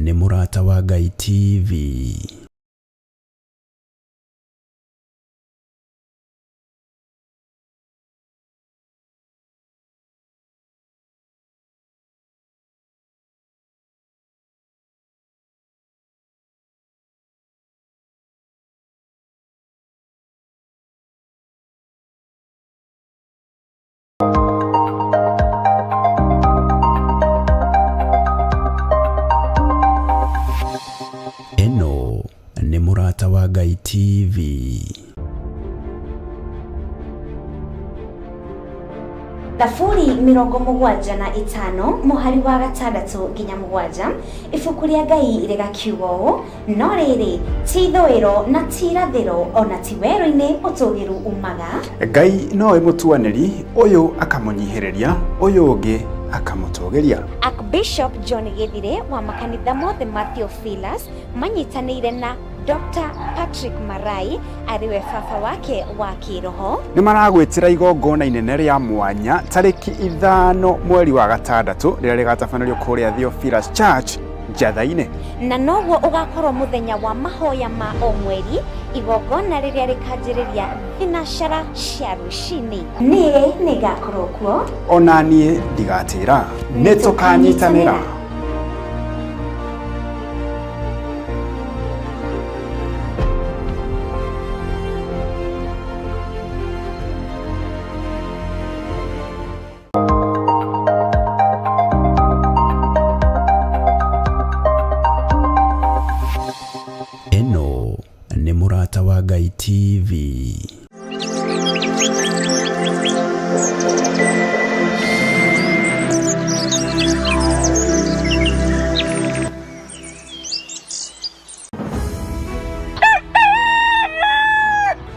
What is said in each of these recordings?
Nĩ Mũrata wa Ngai TV. Ĩno nĩ Mũrata wa Ngai TV. Thaburi 75 mũhari wa 6 nginya 7, ibuku rĩa Ngai rĩgakiuga ũũ: "No rĩrĩ, ti ithũĩro na ti irathĩro, ona ti werũ-inĩ ũtũgĩru umaga." Ngai nowe mũtuanĩri, ũyũ akamũnyihĩrĩria, ũyũ ũngĩ akamũtũgĩria. Archbishop John Gĩthire wa makanitha mothe ma Theophilus manyitanĩire na Dr. Patrick Marai, arĩ we baba wake wa kĩroho, nĩ maragwĩtĩra igongona inene rĩa mwanya tarĩki 5 mweri wa gatandatũ, rĩrĩa rĩgatabanĩrio kũrĩa Theophilus Church, Njatha-inĩ. Na noguo ũgakorwo mũthenya wa mahoya ma o mweri, igongona rĩrĩa rĩkanjĩrĩria 4 cia rũcinĩ. Niĩ nĩngakorwo kuo. Ona niĩ ndigatĩra, nĩ tũkanyitanĩra. Ĩno nĩ Mũrata wa Ngai TV.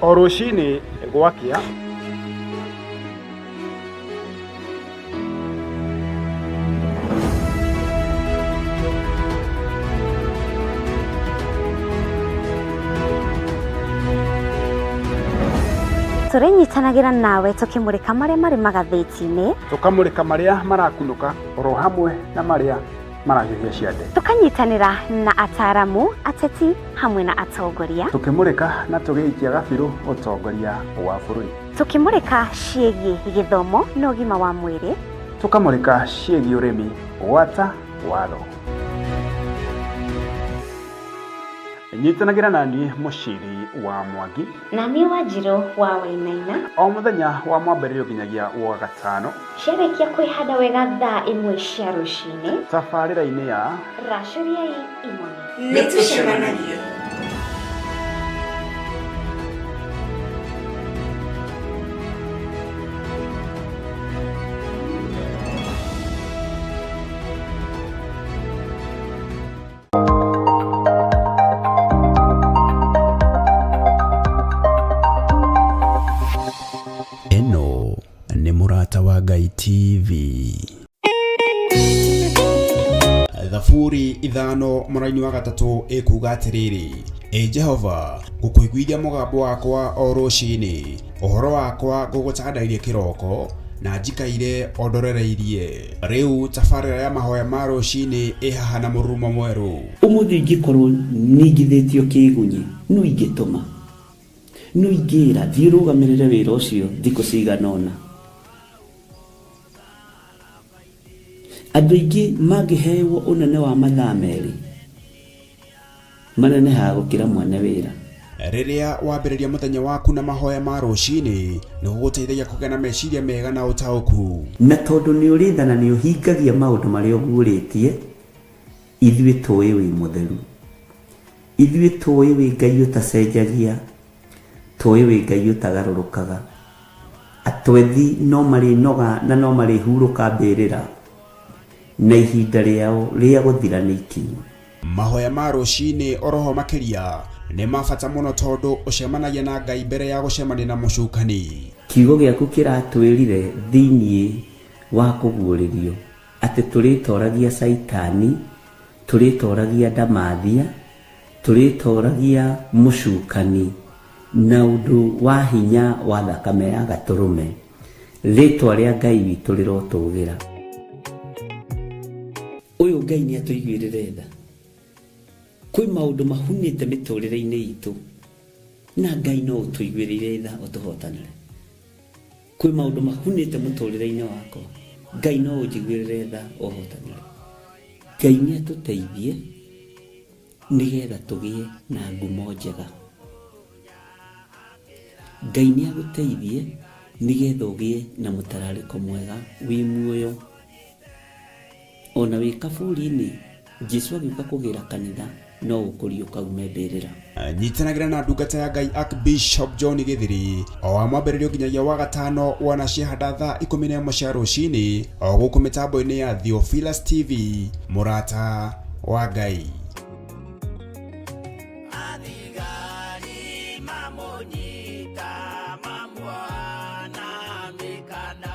O rũcinĩ gwakĩa, Tũrĩnyitanagĩra nawe tũkĩmũrĩka marĩa marĩ magathĩti-inĩ, tũkamũrĩka marĩa marakunũka oro hamwe na marĩa marahiũhia ciande, tũkanyitanĩra na ataramu, ateti hamwe na atongoria, tũkĩmũrĩka na tũgĩikia gabirũ ũtongoria wa bũrũri, tũkĩmũrĩka ciĩgiĩ gĩthomo na ũgima wa mwĩrĩ, tũkamũrĩka ciĩgiĩ ũrĩmi gwata watho. Nyitanagĩra na niĩ Mũciri wa Mwangi na niĩ Wanjirũ wa Wainaina, o mũthenya wa Mwambĩrĩrio nginyagia wa Gatano, ciarĩkia kwĩhanda wega thaa 1 cia rũcinĩ, tabarĩra-inĩ ya Racũriai Imoni. Nĩ tũcemanagie. Ĩno nĩ Mũrata wa Ngai TV. Thaburi 5 mũraini wa 3 ĩkuga atĩrĩrĩ: "Ĩ Jehova, ngũkũiguithia mũgambo wakwa o rũcinĩ, ũhoro wakwa ngũgũtandairie kĩroko, na njikaire o ndorereirie." Rĩu tabarĩra ya mahoya ma rũcinĩ ĩ haha na mũrurumo mwerũ. Ũmũthĩ ingĩkorwo ningithĩtio kĩgunyi, no ingĩtũma, no ingĩra thiĩ ũrũgamĩrĩre wĩra ũcio thikũ cigana ũna. Andũ aingĩ mangĩhewo ũnene wa mathaa 2, manenehaga gũkĩra mwene wĩra. Rĩrĩa wambĩrĩria mũthenya waku na mahoya ma rũcinĩ, nĩ gũgũteithagia kũgĩa na meciria mega na ũtaũku. Na tondũ nĩ ũrĩ tha na nĩ ũhingagia maũndũ marĩa ũguũrĩtie, ithuĩ tũĩ wĩ mũtheru, ithuĩ tũĩ wĩ Ngai ũtacenjagia, tũĩ wĩ Ngai ũtagarũrũkaga. Atwethi no marĩnoga na no marĩhurũka mbĩrĩra, na ihinda rĩao rĩa gũthira nĩ ikinyu. Mahoya ma rũcinĩ oroho makĩria nĩ ma bata mũno, tondũ ũcemanagia na Ngai mbere ya gũcemania na mũcukani. Kiugo gĩaku kĩratwĩrire thĩinĩ wa kũguũrĩrio atĩ tũrĩtoragia Caitani, tũrĩtoragia ndamathia, tũrĩtoragia mũcukani na ũndũ wa hinya wa thakame ya Gatũrũme. Rĩtwa rĩa Ngai witũ rĩrotũgĩra. Ũyũ Ngai nĩ atũiguĩrĩre tha. Kwĩ maũndũ mahunĩte mĩtũrĩre-inĩ itũ na Ngai no ũtũiguĩrĩire tha ũtũhotanĩre. Kwĩ maũndũ mahunĩte mũtũrĩre-inĩ wakwa, Ngai no ũnjiguĩrĩre tha ũhotanĩre. Ngai nĩ atũteithie nĩgetha tũgĩe na ngumo njega. Ngai nĩ agũteithie nĩgetha ũgĩe na mũtararĩko mwega wĩ muoyo. Ona wĩ kaburi-inĩ, Jesu agĩũka kũgĩra kanitha no ũkũriũka ume mbĩrĩra. Nyitanagĩra na ndungata ya Ngai Archbishop John Gĩthiri o wa mwambĩrĩrio nginyagia wa gatano wanacihanda thaa 11 cia rũcinĩ o gũkũ mĩtambo-inĩ ya Theophilus TV, mũrata wa Ngai. Athigari mamũnyita mamuoha mĩkanda.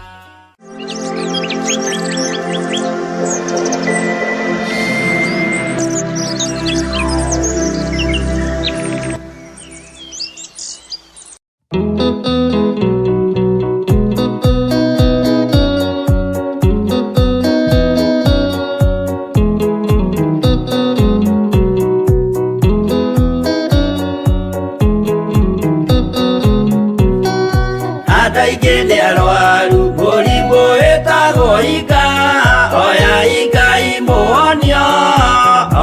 Andũ aingĩ nĩ arwaru mũrimũ wĩtagwo ika, oya Ngai mũhonio,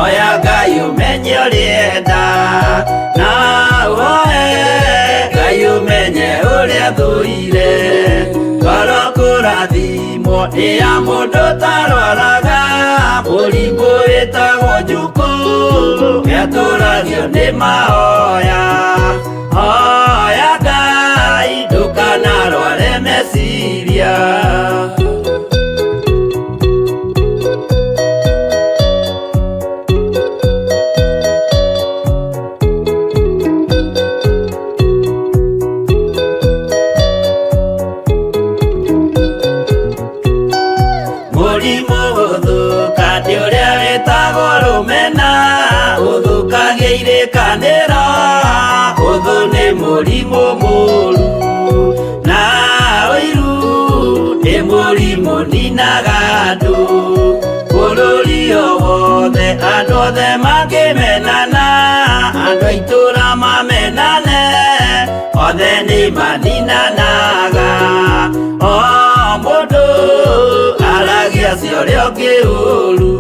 oya Ngai ũmenye ũrĩa enda, na ũhoe Ngai ũmenye ũrĩa thũire. Ngoro kũrathimwo nĩ ya mũndũ ũtarwaraga, mũrimũ wĩtagwo njukũ, nĩatũragio nĩ mahoya. Hoya Ngai ndũkanarware meciria. Mũrimũ gũthũka nĩ ũrĩa wĩtagwo rũmena, ũthũkagia irĩkanĩro, ũthũ nĩ mũrimũ mũru, na ũiru nĩ mũrimũ ninaga andũ. Bũrũri o wothe andũ othe mangĩmenana, andũ a itũũra mamenane, othe nĩ maninanaga. O mũndũ aragia cia ũrĩa ũngĩ ũru.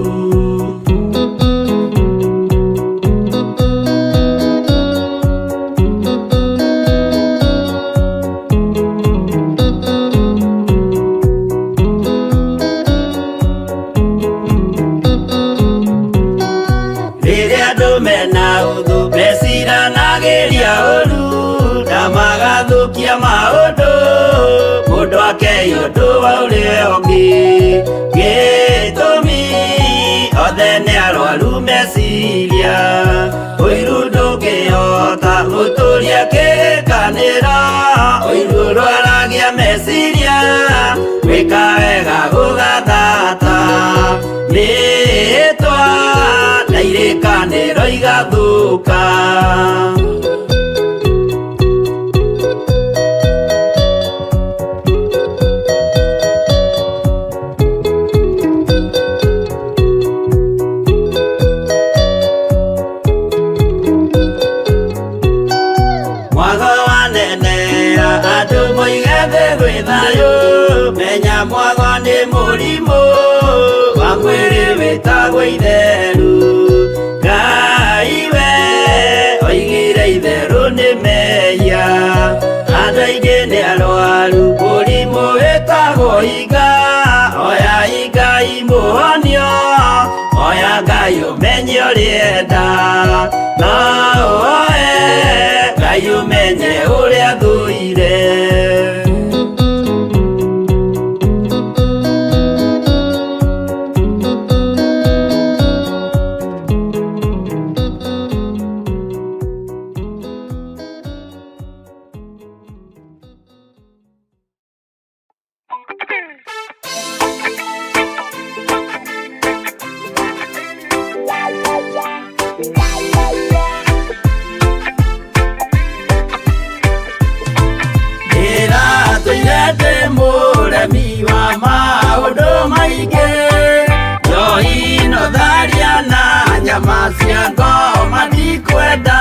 Rĩrĩa andũ mena ũthũ meciranagĩria ũru, na magathũkia maũndũ, mũndũ akei ũndũ wa ũrĩa ũngĩ. Gĩtũmi othe nĩ arwaru meciria, ũiru ndũngĩhota gũtũria kĩrĩkanĩro, ũiru ũrwaragia meciria, gwĩka wega gũgathata. Mĩhĩtwa na irĩkanĩro igathũka. Mwago wanenea andũ moige thĩ gwĩ thayũ, menya mwago nĩ mũrimũ wa mwĩrĩ wĩtagwo itheru. Ngai we oigire itherũ nĩ mehia, andũ aingĩ nĩ arwaru mũrimũ wĩtagwo iga, oya Ngai mũhonio, oya Ngai ũmenye ũrĩa enda, na ũhoe Ngai ũmenye ũrĩa thũire. Ndĩratũire ndĩ mũremi wa maũndũ maingĩ, njohi no tharia na nyama cia ngoma. Ndikwenda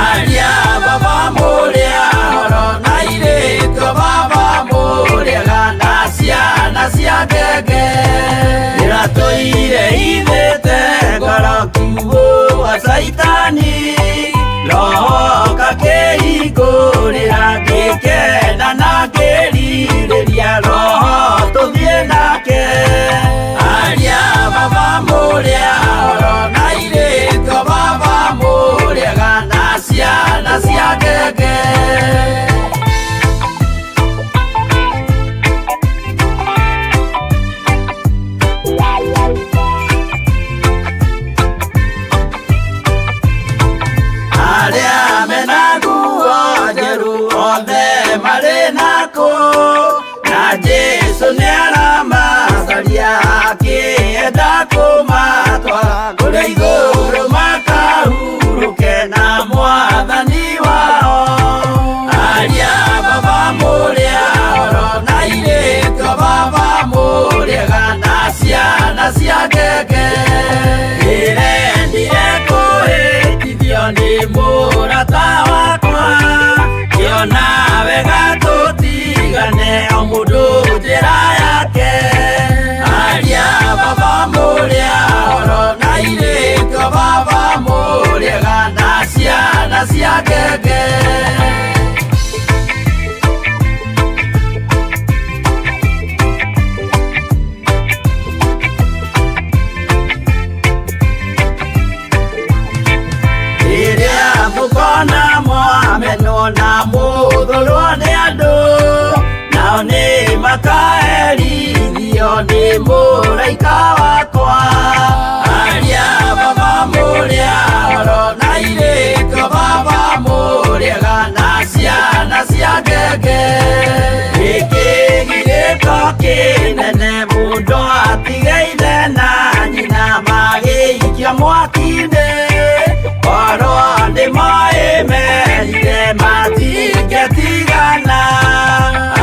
aria baba mũrĩa horo na irĩtu baba mũrĩega na ciana cia ngenge ĩratũire ithĩte ngoro kiugũ wa caitani roho kakĩhingũrĩra ngĩkena na ngĩrirĩria roho tũthiĩ nake aria baba mũrĩa horo na irĩtu baba mũrĩega na ciana cia ngenge. Arĩa mena nguo njerũ othe marĩ nako na Jesũ nĩaramacaria akĩenda kũmatwara kũrĩa igũrũ makahurũke na mwathani wao. Aria baba mũrĩa horo na irĩtu baba mũrĩega na ciana cia ngenge ĩrendire kũhĩtithio nĩ mũrata wakwa kĩona wega tũtigane o mũndũ njĩra yake. Aria baba mũrĩa horo na irĩtu baba mũrĩega na ciana cia ngenge. Rĩrĩa mũkona mwamenwo na mũthũrwo nĩ andũ nao nĩ makaherithio nĩ mũraika wakwa. Aria baba mũrĩa horo na irĩtu baba mũrĩega na ciana cia ngenge gĩkĩgirĩko kĩnene mũndũ atige ithe na nyina magĩikio mwaki-inĩ korwo nĩ moĩ merire matingĩtigana.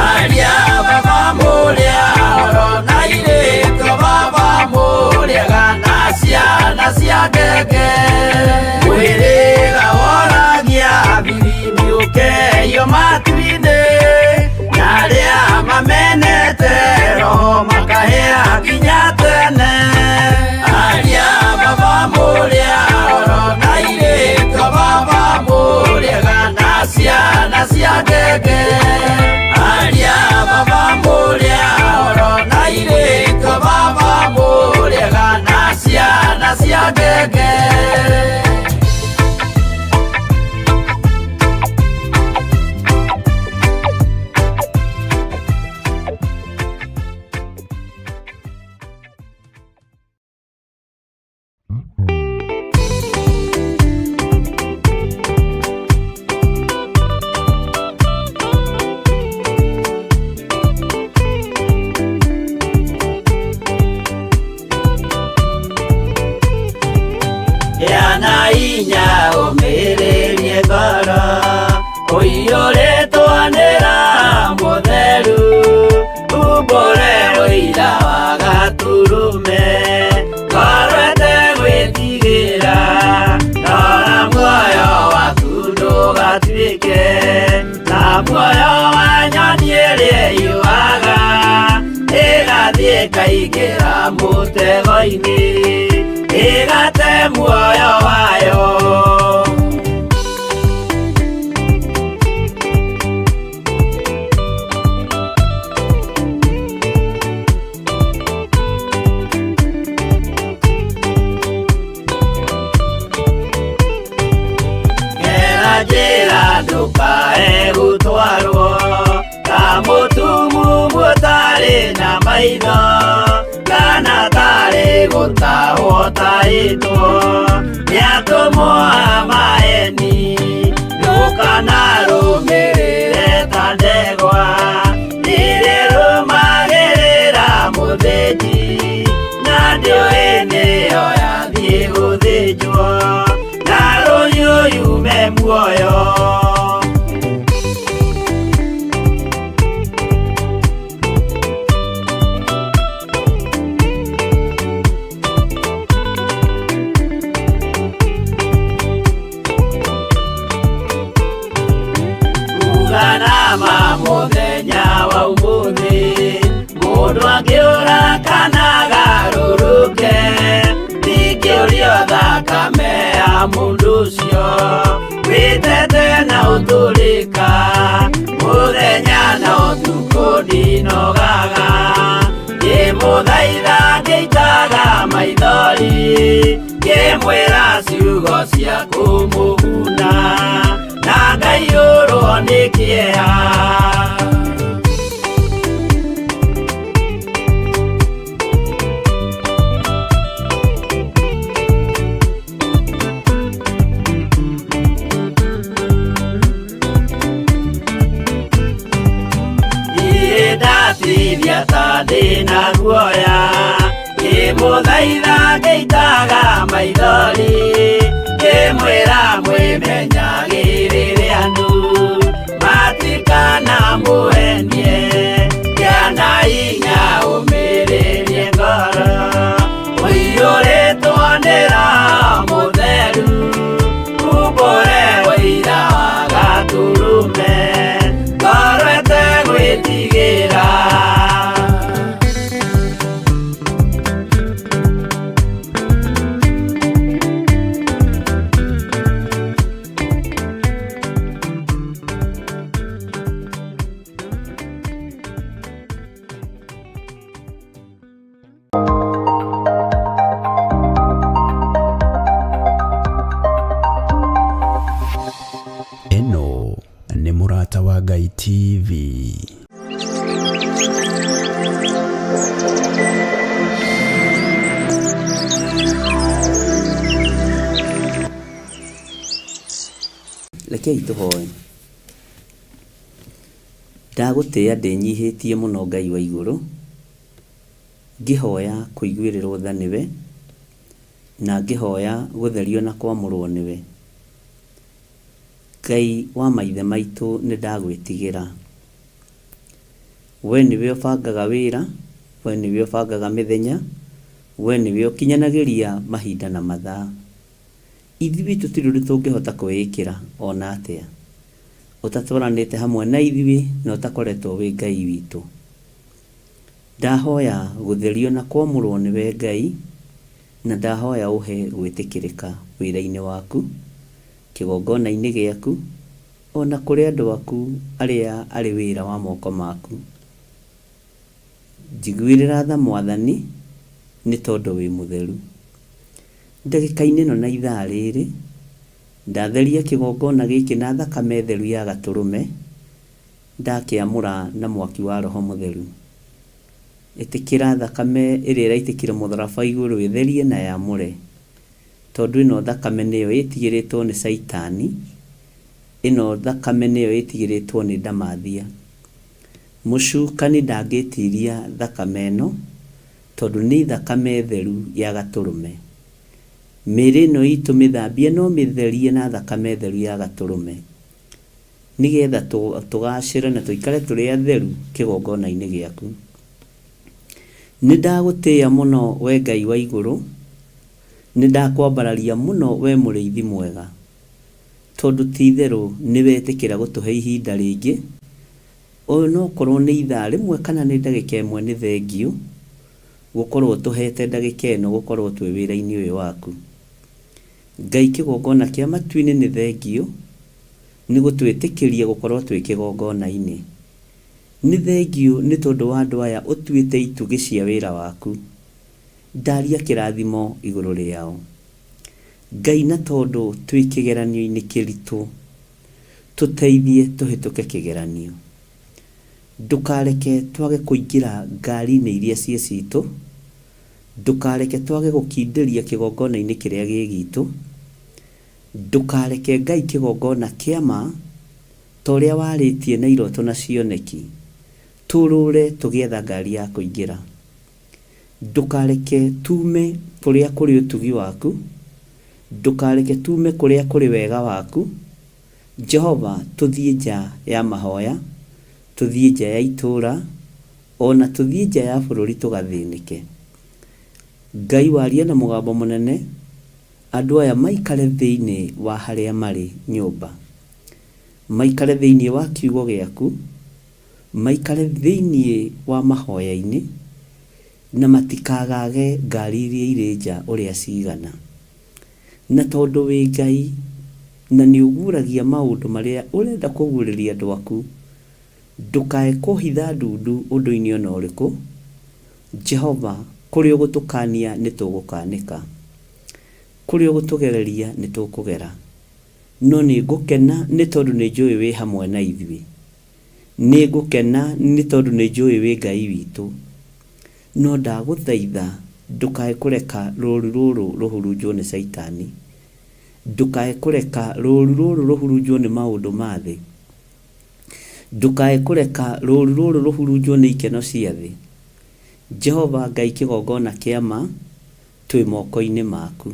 Aria baba mũrĩa horo na irĩtu baba mũrĩega na ciana cia ngenge mwĩrĩga woragia birimbi ũkeio matu-inĩ na arĩa mamenete roho makahĩa nginya tene. Aria baba mũrĩa horo na irĩtu baba mũrĩega na ciana cia ngenge. Aria baba mũrĩa horo na irĩtu baba mũrĩega na ciana cia ngenge. Yana inya ũmĩrĩrie ngoro ũiyũrĩtwo nĩ Roho Mũtheru umbũre ũira wa Gatũrũme ngoro ĩtegwĩtigĩra rora muoyo waku ndũgatuĩke ta muoyo wa nyoni ĩrĩa ĩyũaga ĩgathiĩ ĩkaingĩra mũtego-inĩ ĩgate muoyo wayo. Gera njĩra ndũkae gũtwarwo ta mũtumumu ũtarĩ na maitho kana tarĩ gũtahwo tahĩtwo nĩ atũmwo a maeni ndũkanarũmĩrĩre ta ndegwa nĩrĩrũmagĩrĩra mũthĩnji na ndĩũĩ nĩyo yathiĩ gũthĩnjwo na rũhiũ yume muoyo. Mũndũ ũcio wĩtete na ũtũrĩka mũthenya na ũtukũ ndinogaga ngĩmũthaitha ngĩitaga maithori ngĩmwĩra ciugo cia kũmũguna na ngaiyũrwo nĩ kĩeha. Niĩ ndatithia ta ndĩna guoya ngĩmũthaitha ngĩitaga maithori ngĩmwĩra mwĩmenyagĩrĩre andũ matikana mũhenie kĩana hinya ũmĩrĩrie ngoro ũiyũrĩtwo nĩ Roho Mũtheru umbũre ũira wa Gatũrũme ngoro ĩtegwĩtigĩra. Ĩno nĩ Mũrata wa Ngai TV. Rekei tũhoe. Ndagũtĩĩa ndĩnyihĩtie mũno Ngai wa igũrũ, ngĩhoya kũiguĩrĩrwo tha nĩwe, na ngĩhoya gũtherio na kwamũrwo nĩwe. Ngai wa maithe maitũ nĩ ndagwĩtigĩra. We nĩwe ũbangaga wĩra, we nĩwe ũbangaga mĩthenya, we nĩwe ũkinyanagĩria mahinda na mathaa. Ithuĩ tũtirĩ ũndũ tũngĩhota kwĩĩkĩra ona atĩa, ũtatwaranĩte hamwe na ithuĩ na ũtakoretwo wĩ Ngai witũ. Ndahoya gũtherio na kwamũrwo nĩwe Ngai, na ndahoya ũhe gwĩtĩkĩrĩka wĩra-inĩ waku, kĩgongona-inĩ gĩaku, o na kũrĩ andũ aku arĩa arĩ wĩra wa moko maku. Njiguĩrĩra tha Mwathani, nĩ tondũ wĩ mũtheru. Ndagĩka-inĩ ĩno na ithaa rĩrĩ, ndatheria kĩgongona gĩkĩ na thakame theru ya Gatũrũme, ndakĩamũra na mwaki wa Roho Mũtheru. Ĩtĩkĩra thakame ĩrĩa ĩraitĩkire mũtharaba igũrũ ĩtherie na yamũre, tondũ ĩno thakame nĩyo ĩtigĩrĩtwo nĩ Caitani, ĩno thakame nĩyo ĩtigĩrĩtwo nĩ ndamathia. Mũcukani ndangĩtiria thakame ĩno, tondũ nĩ thakame theru ya Gatũrũme. Mĩĩrĩ ĩno itũ mĩthambie no mĩtherie na thakame theru ya Gatũrũme, nĩgetha tũgacĩre na tũikare tũrĩ atheru kĩgongona-inĩ gĩaku. Nĩ ndagũtĩĩa mũno we Ngai wa igũrũ, nĩ ndakwambararia mũno we mũrĩithi mwega, tondũ ti itherũ nĩ wetĩkĩra gũtũhe ihinda rĩngĩ, onokorwo nĩ ithaa rĩmwe kana nĩ ndagĩka ĩmwe nĩ thengiũ gũkorwo ũtũhete ndagĩka ĩno gũkorwo twĩ wĩra-inĩ ũyũ waku. Ngai kĩgongona kĩa matu-inĩ nĩ thengiũ nĩ gũtwĩtĩkĩria gũkorwo twĩ kĩgongona-inĩ. Nĩ thengiũ nĩ tondũ wa andũ aya ũtuĩte itugĩ cia wĩra waku. Ndaria kĩrathimo igũrũ rĩao. Ngai na tondũ twĩ kĩgeranio-inĩ kĩritũ, tũteithie tũhĩtũke kĩgeranio. Ndũkareke twage kũingĩra ngari-inĩ iria ciĩ citũ, ndũkareke twage gũkindĩria kĩgongona-inĩ kĩrĩa gĩ gitũ, ndũkareke Ngai kĩgongona kĩa ma ta ũrĩa warĩtie na iroto na cioneki, tũrũre tũgĩetha ngari ya kũingĩra. Ndũkareke tume kũrĩa kũrĩ ũtugi waku, ndũkareke tume kũrĩa kũrĩ wega waku, Jehova tũthiĩ nja ya mahoya, tũthiĩ nja ya itũũra, o na tũthiĩ nja ya bũrũri tũgathĩnĩke. Ngai waria na mũgambo mũnene, andũ aya maikare thĩinĩ wa harĩa marĩ nyũmba, maikare thĩinĩ wa kiugo gĩaku, maikare thĩinĩ wa mahoya-inĩ, na matikagage ngari iria irĩ nja ũrĩa cigana. Na tondũ wĩ Ngai na nĩ ũguũragia maũndũ marĩa ũrenda kũguũrĩria andũ aku, ndũkae kũhitha ndundu ũndũ-inĩ o na ũrĩkũ. Jehova, kũrĩa ũgũtũkaania nĩ tũgũkaanĩka, kũrĩa ũgũtũgereria nĩ tũkũgera. No nĩ ngũkena nĩ tondũ nĩ njũĩ wĩ hamwe na ithuĩ. Nĩ ngũkena nĩ tondũ nĩ njũĩ wĩ Ngai witũ. No ndagũthaitha ndũkae kũreka rũũru rũrũ rũhurunjwo nĩ Caitani. Ndũkae kũreka rũũru rũrũ rũhurunjwo nĩ maũndũ ma thĩ. Ndũkae kũreka rũũru rũrũ rũhurunjwo nĩ ikeno cia thĩ. Jehova Ngai kĩgongona kĩa ma, twĩ moko-inĩ maku.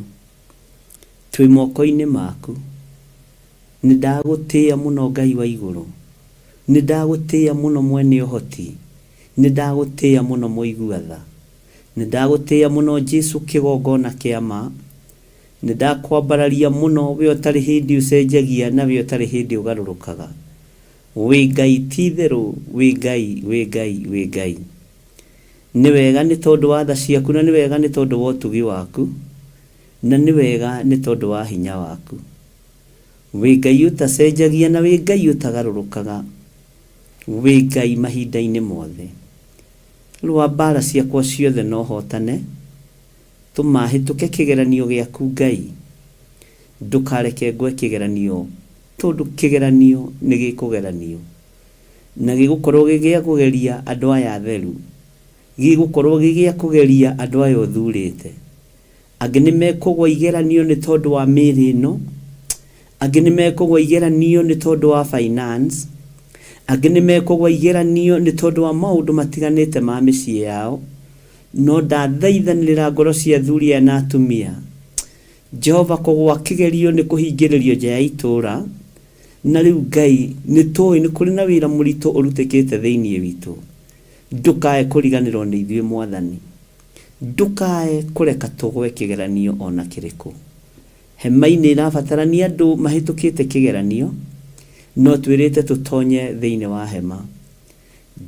Twĩ moko-inĩ maku. Nĩ ndagũtĩĩa mũno Ngai wa igũrũ. Nĩ ndagũtĩĩa mũno mwene ũhoti. Nĩ ndagũtĩĩa mũno mũigua tha. Nĩ ndagũtĩĩa mũno Jesu kĩgongona kĩa ma. Nĩ ndakwambararia mũno we ũtarĩ hĩndĩ ũcenjagia na we ũtarĩ hĩndĩ ũgarũrũkaga. Wĩ Ngai ti itherũ wĩ Ngai wĩ Ngai wĩ Ngai. Nĩ wega nĩ tondũ wa tha ciaku na nĩ wega nĩ tondũ wa ũtugi waku na nĩ wega nĩ tondũ wa hinya waku. Wĩ Ngai ũtacenjagia na wĩ Ngai ũtagarũrũkaga. Wĩ Ngai mahinda-inĩ mothe. Rũa mbaara ciakwa ciothe na ũhootane. Tũma hĩtũke kĩgeranio gĩaku Ngai. Ndũkareke ngwe kĩgeranio tondũ kĩgeranio nĩ gĩkũgeranio. Na gĩgũkorwo gĩ gĩa kũgeria andũ aya atheru. Gĩgũkorwo gĩ gĩa kũgeria andũ aya ũthurĩte. Angĩ nĩ mekũgwa igeranio nĩ tondũ wa mĩĩrĩ ĩno. Angĩ nĩ mekũgwa igeranio nĩ tondũ wa finance. Angĩ nĩ mekũgwa igeranio nĩ tondũ wa maũndũ matiganĩte ma mĩciĩ yao. No ndathaithanĩrĩra ngoro cia athuri aya na atumia. Jehova kũgwa kĩgerio nĩ kũhingĩrĩrio nja ya itũũra. Na rĩu Ngai, nĩ tũĩ nĩ kũrĩ na wĩra mũritũ ũrutĩkĩte thĩinĩ witũ. Ndũkae kũriganĩrwo nĩ ithuĩ Mwathani. Ndũkae kũreka tũgwe kĩgeranio o na kĩrĩkũ. Hema-inĩ ĩrabatarania andũ mahĩtũkĩte kĩgeranio, no twĩrĩte tũtonye thĩinĩ wa hema.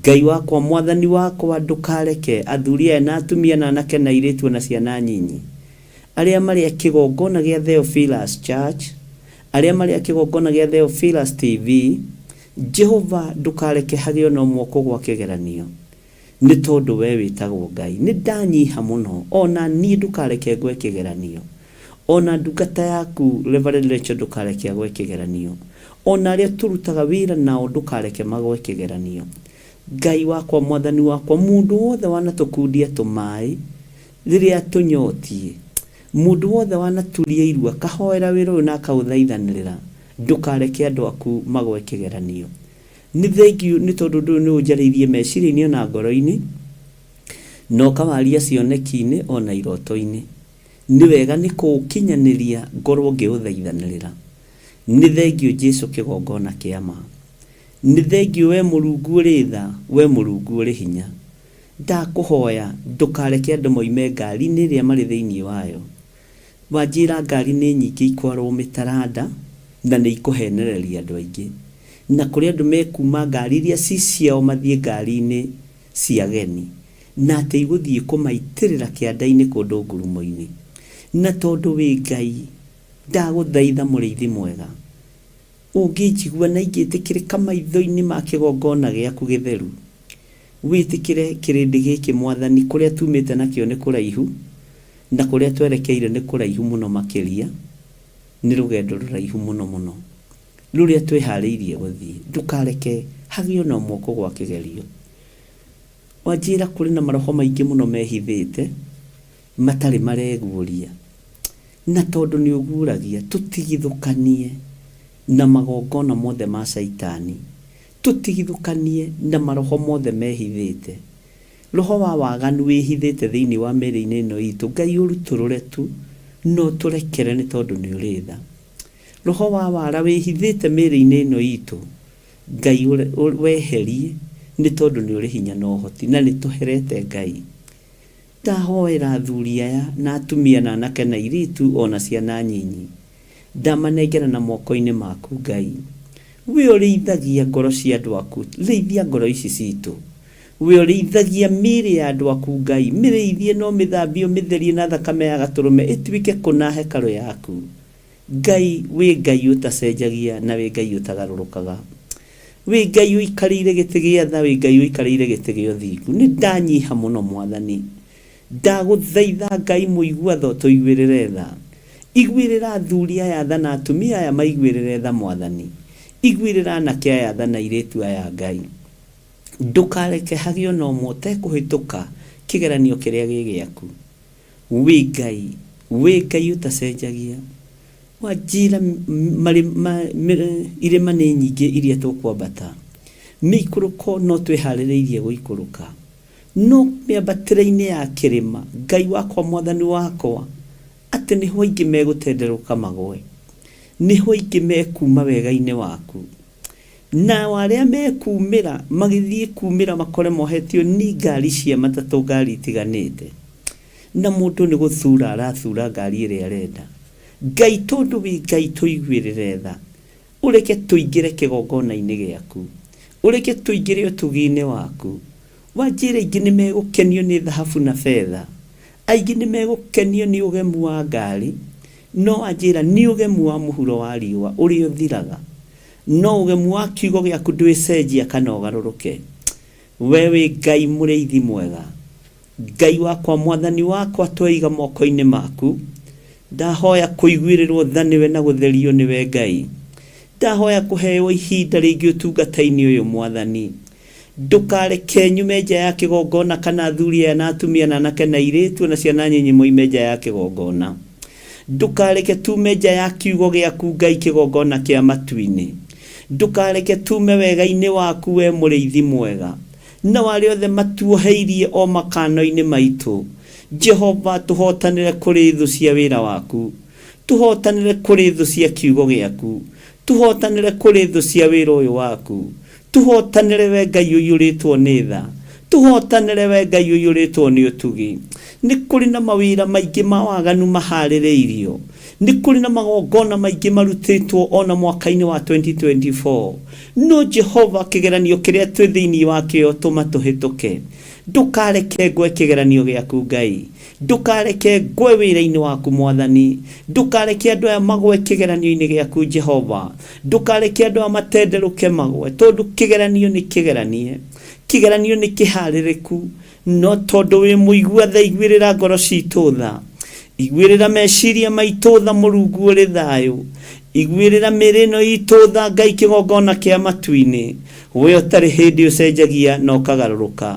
Ngai wakwa, Mwathani wakwa, ndũkareke athuri aya na atumia na anake na airĩtu o na ciana nyinyi, arĩa marĩ a kĩgongona gĩa Theophilus Church, arĩa marĩ a kĩgongona gĩa Theophilus TV, Jehova ndũkareke hagĩe o na ũmwe ũkũgwa kĩgeranio. Nĩ tondũ wee wĩtagwo Ngai. Nĩ ndanyiha mũno, o na niĩ ndũkareke ngwe kĩgeranio. O na ndungata yaku Reverend Rachel ndũkareke agwe kĩgeranio. O na arĩa tũrutaga wĩra nao ndũkareke magwe kĩgeranio. Ngai wakwa, Mwathani wakwa, mũndũ wothe wanatũkundia tũmaĩ rĩrĩa atũnyotiĩ, mũndũ wothe wanaturia iru akahoera wĩra ũyũ na akaũthaithanĩrĩra, ndũkareke andũ aku magwe kĩgeranio. Nĩ thengiũ nĩ tondũ ũndũ ũyũ nĩ ũnjarĩirie meciria-inĩ o na ngoro-inĩ, na ũkawaria cioneki-inĩ o na iroto-inĩ. Nĩ wega nĩ kũũkinyanĩria ngorwo ngĩũthaithanĩrĩra. Nĩ thengiũ Jesu kĩgongona kĩa ma. Nĩ thengiũ wee Mũrungu ũrĩ tha, wee Mũrungu ũrĩ hinya. Ndakũhoya ndũkareke andũ moime ngari-inĩ ĩrĩa marĩ thĩinĩ wayo. Wanjĩra ngari nĩ nyingĩ ikwarwo mĩtaranda na nĩ ikũhenereria andũ aingĩ. Na kũrĩ andũ mekuma ngari iria ci ciao mathiĩ ngari-inĩ cia ageni. Na atĩ igũthiĩ kũmaitĩrĩra kĩanda-inĩ kũndũ ngurumo-inĩ. Na tondũ wĩ Ngai, ndagũthaitha mũrĩithi mwega, ũngĩnjigua na ingĩtĩkĩrĩka maitho-inĩ ma kĩgongona gĩaku gĩtheru, wĩtĩkĩre kĩrĩndĩ gĩkĩ Mwathani, kũrĩa tumĩte nakĩo nĩ kũraihu, na kũrĩa twerekeire nĩ kũraihu mũno makĩria, nĩ rũgendo rũraihu mũno mũno, rũrĩa twĩharĩirie gũthiĩ. Ndũkareke hagĩe o na ũmwe ũkũgwa kĩgerio. Wanjĩra kũrĩ na maroho maingĩ mũno mehithĩte, matarĩ mareguũria. Na tondũ nĩ ũguũragia, tũtigithũkanie na magongona mothe ma Caitani, tũtigithũkanie na maroho mothe mehithĩte. Roho wa waganu wĩhithĩte thĩinĩ wa mĩĩrĩ-inĩ ĩno itũ, Ngai ũrutũrũre tu na ũtũrekere nĩ tondũ nĩ ũrĩ tha. Roho wa wara wĩhithĩte mĩĩrĩ-inĩ ĩno itũ, Ngai weherie nĩ tondũ nĩ ũrĩ hinya na ũhoti na nĩ tũherete Ngai. Ndahoera athuri aya na atumia na anake na airĩtu o na ciana nyinyi. Ndamanengera na moko-inĩ maku Ngai. We ũrĩithagia ngoro cia andũ aku, rĩithia ngoro ici citũ. We ũrĩithagia mĩĩrĩ ya andũ aku Ngai, mĩrĩithie na ũmĩthambie ũmĩtherie na thakame ya gatũrũme ĩtuĩke kũna hekarũ yaku. Ngai wĩ Ngai ũtacenjagia na wĩ Ngai ũtagarũrũkaga. Wĩ Ngai ũikarĩire gĩtĩ gĩa tha, wĩ Ngai ũikarĩire gĩtĩ gĩa ũthingu. Nĩ ndanyiha mũno Mwathani. Ndagũthaitha Ngai mũigua tha ũtũiguĩrĩre tha. Iguĩrĩra athuri aya tha na atumia aya maiguĩrĩre tha Mwathani. Iguĩrĩra anake aya tha na airĩtu aya Ngai. Ndũkareke hagĩe ona ũmwe ũtekũhĩtũka kĩgeranio kĩrĩa gĩ gĩaku. Wĩ Ngai, wĩ Ngai ũtacenjagia. Wanjĩra irĩma nĩ nyingĩ iria tũkwambata. Mĩikũrũko no twĩharĩrĩirie gũikũrũka. No mĩambatĩre-inĩ ya kĩrĩma, Ngai wakwa Mwathani wakwa, atĩ nĩho aingĩ megũtenderũka magwe. Nĩho aingĩ mekuma wega-inĩ waku. Nao arĩa mekumĩra magĩthiĩ kumĩra makore mohetio ni ngari cia matatũ ngari itiganĩte. Na mũndũ nĩ gũthura arathura ngari ĩrĩa arenda. Ngai tondũ wĩ Ngai tũiguĩrĩre tha. Ũreke tũingĩre kĩgongona-inĩ gĩaku. Ũreke tũingĩre ũtugi-inĩ waku. Wanjĩra aingĩ nĩ megũkenio nĩ thahabu na betha. Aingĩ nĩ megũkenio nĩ ũgemu wa ngari. No wanjĩra nĩ ũgemu wa mũhuro wa riũa ũrĩa ũthiraga. No ũgemu wa kiugo gĩaku ndwĩcenjia kana ũgarũrũke. We wĩ Ngai mũrĩithi mwega. Ngai wakwa Mwathani wakwa tweiga moko-inĩ maku. Ndahoya kũiguĩrĩrwo tha nĩwe na gũtherio nĩwe Ngai. Ndahoya kũheo ihinda rĩngĩ ũtungata-inĩ ũyũ Mwathani. Ndũkareke nyume nja ya kĩgongona kana athuri aya na atumia na anake na airĩtu ona ciana nyinyi moime nja ya kĩgongona. Ndũkareke tume nja ya kiugo gĩaku Ngai kĩgongona kĩa matu-inĩ. Ndũkareke tume wega-inĩ waku we mũrĩithi mwega. Nao arĩa othe matuoheirie o makano-inĩ maitũ, Jehova, tũhootanĩre kũrĩ thũ cia wĩra waku. Tũhootanĩre kũrĩ thũ cia kiugo gĩaku. Tũhootanĩre kũrĩ thũ cia wĩra ũyũ waku. Tũhootanĩre we Ngai ũiyũrĩtwo nĩ tha. Tũhootanĩre we Ngai ũiyũrĩtwo nĩ ũtugi. Nĩ kũrĩ na mawĩra maingĩ ma waganu maharĩrĩirio. Nĩ kũrĩ na magongona maingĩ marutĩtwo o na mwaka-inĩ wa 2024. No Jehova, kĩgeranio kĩrĩa twĩ thĩinĩ wakĩo tũma tũhĩtũke. Ndũkareke ngwe kĩgeranio gĩaku Ngai. Ndũkareke ngwe wĩra-inĩ waku Mwathani. Ndũkareke andũ aya magwe kĩgeranio-inĩ gĩaku Jehova. Ndũkareke andũ aya matenderũke magwe, tondũ kĩgeranio nĩ kĩgeranie. Kĩgeranio nĩ kĩharĩrĩku. No tondũ wĩ mũigua tha iguĩrĩra ngoro citũ tha. Iguĩrĩra meciria maitũ tha Mũrungu ũrĩ thayũ. Iguĩrĩra mĩĩrĩ ĩno itũ tha Ngai kĩgongona kĩa matu-inĩ. We ũtarĩ hĩndĩ ũcenjagia na ũkagarũrũka.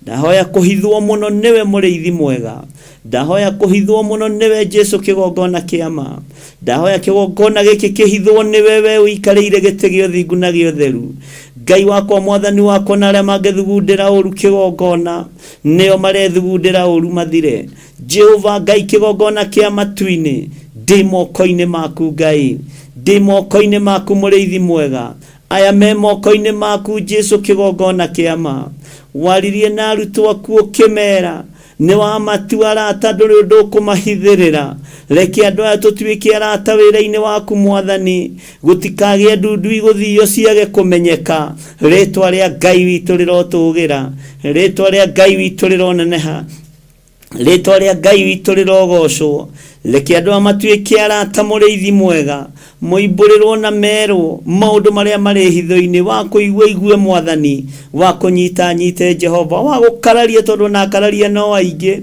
Ndahoya kũhithwo mũno nĩwe mũrĩithi mwega. Ndahoya kũhithwo mũno nĩwe Jesu kĩgongona kĩa ma. Ndahoya kĩgongona gĩkĩ kĩhithwo nĩwe we ũikarĩire gĩtĩ gĩa ũthingu na gĩa ũtheru. Ngai wakwa Mwathani wakwa na arĩa mangĩthugundĩra ũru kĩgongona nĩo marethugundĩra ũru mathire. Jehova Ngai kĩgongona kĩa matu-inĩ ndĩ moko-inĩ maku Ngai. Ndĩ moko-inĩ maku mũrĩithi mwega. Aya me moko-inĩ maku Jesu kĩgongona kĩa ma. Waririe na arutwo aku ũkĩmera nĩ wamatua arata ndũrĩ ũndũ ũkũmahithĩrĩra. Reke andũ aya tũtuĩke arata wĩra-inĩ waku Mwathani. Gũtikagĩe ndundu igũthio ciage kũmenyeka. Rĩtwa rĩa Ngai witũ rĩrotũgĩra. Rĩtwa rĩa Ngai witũ rĩroneneha. Rĩtwa rĩa Ngai witũ rĩrogocwo. Reke andũ aya matuĩke arata mũrĩithi mwega, moimbũrĩrwo na merwo maũndũ marĩa marĩ hitho-inĩ, wa kũigua igue Mwathani, wa kũnyita anyite Jehova, wa gũkararia tondũ ona akararia no aingĩ.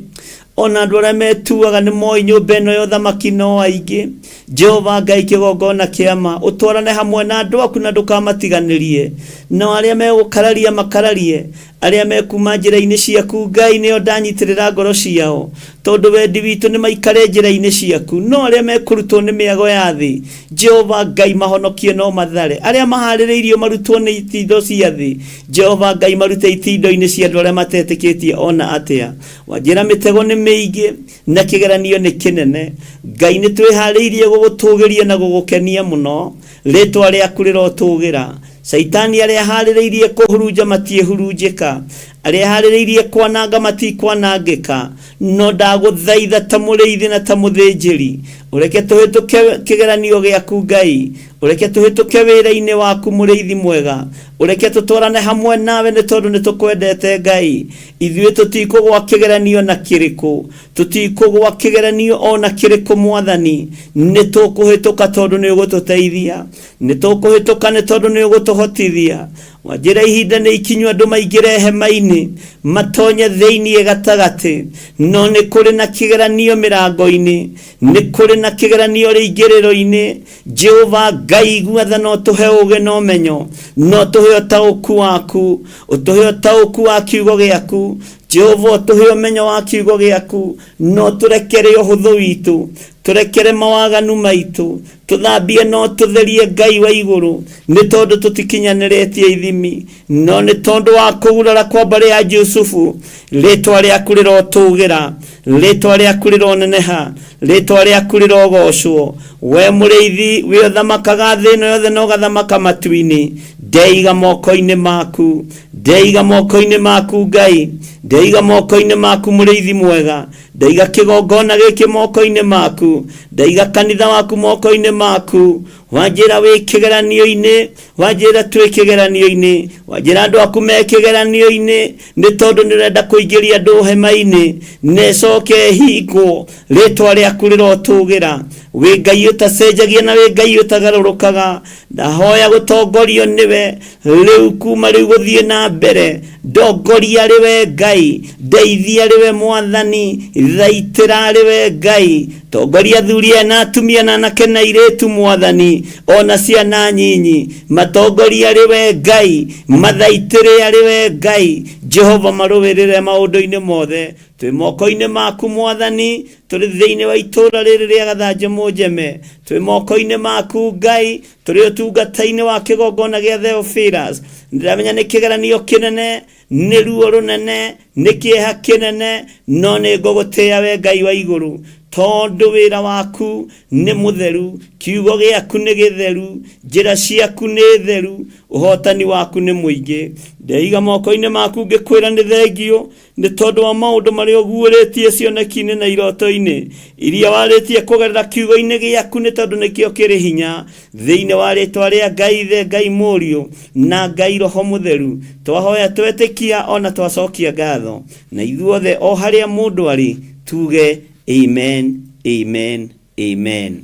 Ona andũ arĩa metuaga nĩ moĩ nyũmba ĩno ya ũthamaki no aingĩ. Jehova Ngai kĩgongona kĩa ma, ũtwarane hamwe na andũ aku na ndũkamatiganĩrie. Nao arĩa megũkararia makararie, Arĩa mekuma njĩra-inĩ ciaku, Ngai, nĩo ndanyitĩrĩra ngoro ciao, tondũ wendi witũ nĩ maikare njĩra-inĩ ciaku. No arĩa mekũrutwo nĩ mĩago ya thĩ, Jehova Ngai, mahonokie no mathare. Arĩa mahaarĩrĩirio marutwo nĩ itindo cia thĩ, Jehova Ngai, marute itindo-inĩ cia andũ arĩa matetĩkĩtie o na atĩa. Wanjĩra mĩtego nĩ mĩingĩ, na kĩgeranio nĩ kĩnene. Ngai, nĩ twĩhaarĩirie gũgũtũũgĩria na gũgũkenia mũno. Rĩĩtwa rĩaku rĩrotũũgĩra. Caitani arĩa aharĩrĩirie kũhurunja matiĩhurunjĩka, arĩa aharĩrĩirie kwananga matikwanangĩka. No ndagũthaitha ta mũrĩithi na ta mũthĩnjĩri, ũreke tũhĩtũke kĩgeranio gĩaku Ngai. Ũreke tũhĩtũke wĩra-inĩ waku mũrĩithi mwega. Ũreke tũtwarane hamwe nawe nĩ tondũ nĩ tũkwendete Ngai. Ithuĩ tũtikũgwa kĩgeranio na kĩrĩkũ, tũtikũgwa kĩgeranio ona kĩrĩkũ Mwathani. Nĩ tũkũhĩtũka tondũ nĩ ũgũtũteithia, nĩ tũkũhĩtũka nĩ tondũ nĩ ũgũtũhotithia. Wanjĩra ihinda nĩ ikinyu andũ maingĩre hema-inĩ matonye thĩinĩ gatagatĩ, no nĩ kũrĩ na kĩgeranio mĩrango-inĩ, nĩ kũrĩ na kĩgeranio rĩingĩrĩro-inĩ. Jehova Ngai igua tha na ũtũhe ũũgĩ na ũmenyo, na ũtũhe ũtaũku waku, ũtũhe ũtaũku wa kiugo gĩaku. Jehova ũtũhe ũmenyo wa kiugo gĩaku, na ũtũrekere ũhũthũ witũ, tũrekere mawaganu maitũ, tũthambie na ũtũtherie Ngai wa igũrũ, nĩ tondũ tũtikinyanĩrĩtie ithimi, no nĩ tondũ wa kũgurara kwa mbarĩ ya Jusufu, rĩtwa rĩaku rĩrotũgĩra, rĩtwa rĩaku rĩroneneha, rĩtwa rĩaku rĩrogocwo. We mũrĩithi wĩ ũthamakaga thĩ ĩno yothe na ũgathamaka matu-inĩ, ndeiga moko-inĩ maku, ndeiga moko-inĩ maku Ngai, ndeiga moko-inĩ maku mũrĩithi mwega, ndaiga kĩgongona gĩkĩ moko-inĩ maku, ndaiga kanitha waku moko-inĩ maku. Wanjĩra wĩ kĩgeranio-inĩ, wanjĩra twĩ kĩgeranio-inĩ, wanjĩra andũ aku me kĩgeranio-inĩ, nĩ tondũ nĩ ũrenda kũingĩria andũ hema-inĩ na ĩcoke ĩhingwo. Rĩtwa rĩaku rĩrotũgĩra. Wĩ Ngai ũtacenjagia na wĩ Ngai ũtagarũrũkaga. Ndahoya gũtongorio nĩwe rĩu kuma rĩu gũthiĩ na mbere. Ndongoria rĩwe Ngai, ndeithia rĩwe Mwathani, thaitĩra rĩwe Ngai. Tongoria athuri aya na atumia na anake na airĩtu Mwathani, ona ciana nyinyi, matongoria rĩwe Ngai, mathaitĩre arĩwe Ngai. Jehova marũĩrĩre maũndũ-inĩ mothe. Twĩ moko-inĩ maku Mwathani, tũrĩ thĩinĩ wa itũũra rĩrĩ rĩa Gathanjĩ Mũnjeme, twĩ moko-inĩ maku Ngai, tũrĩ ũtungata-inĩ wa kĩgongona gĩa Theophilus. Ndĩramenya nĩ kĩgeranio kĩnene, nĩ ruo rũnene, nĩ kĩeha kĩnene, no nĩ ngũgũtĩĩa we Ngai wa igũrũ, tondũ wĩra waku nĩ mũtheru, kiugo gĩaku nĩ gĩtheru, njĩra ciaku nĩ theru, ũhotani waku nĩ mũingĩ. Ndeiga moko-inĩ maku ngĩkwĩra nĩ thengio nĩ tondũ wa maũndũ marĩa ũguũrĩtie cioneki-inĩ na iroto-inĩ iria warĩtie kũgerera kiugo-inĩ gĩaku, nĩ tondũ nĩkĩo kĩrĩ hinya. Thĩinĩ wa rĩtwa rĩa Ngai Ithe, Ngai Mũriũ na Ngai Roho Mũtheru, twahoya twetĩkia ona twacokia ngatho, na ithuothe o harĩa mũndũ arĩ tuge amen, amen, amen.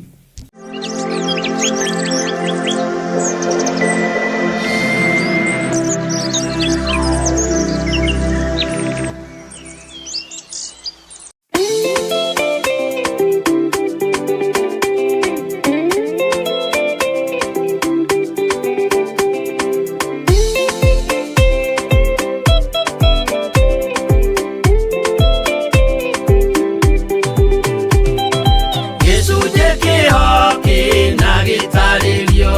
Gĩcunjĩ kĩho kĩna gĩtarĩrio,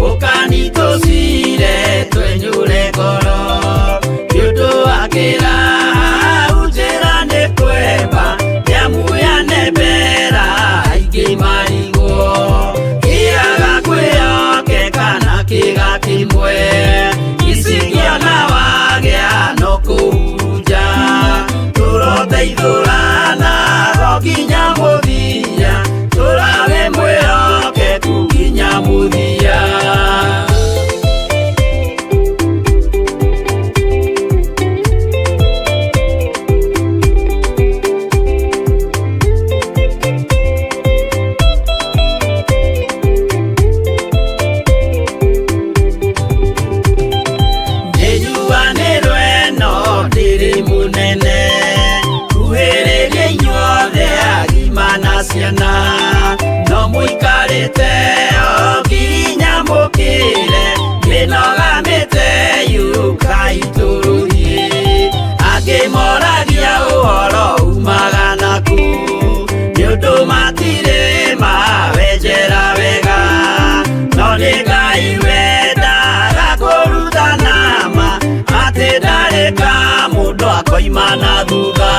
ũkanitũcire twenyũre ngoro, nĩ ũndũ wa kĩraha njĩra nĩ kwemba, nĩamu yanembera aingĩ marigwo, kĩaga kwĩhokeka na kĩga kĩmwe, icingĩona wagĩa no kũhurunja, tũroteithũrana ho nginya mũthia, tũrawe mwĩhokeku nginya mũthia. Nĩnjuanĩrwo ĩno ndĩrĩ mũnene, kuhĩrĩria inyuothe agima na ciana, no mũikarĩte o nginya mũkĩre, mĩnoga mĩte yũkai tũrũthiĩ. Angĩ moragia ũhoro umaga naku, nĩ ũndũ matirĩ mawenjera wega, no nĩ Ngai wendaga kũrutana ma, atĩ ndarĩ ka mũndũ akoima na thutha.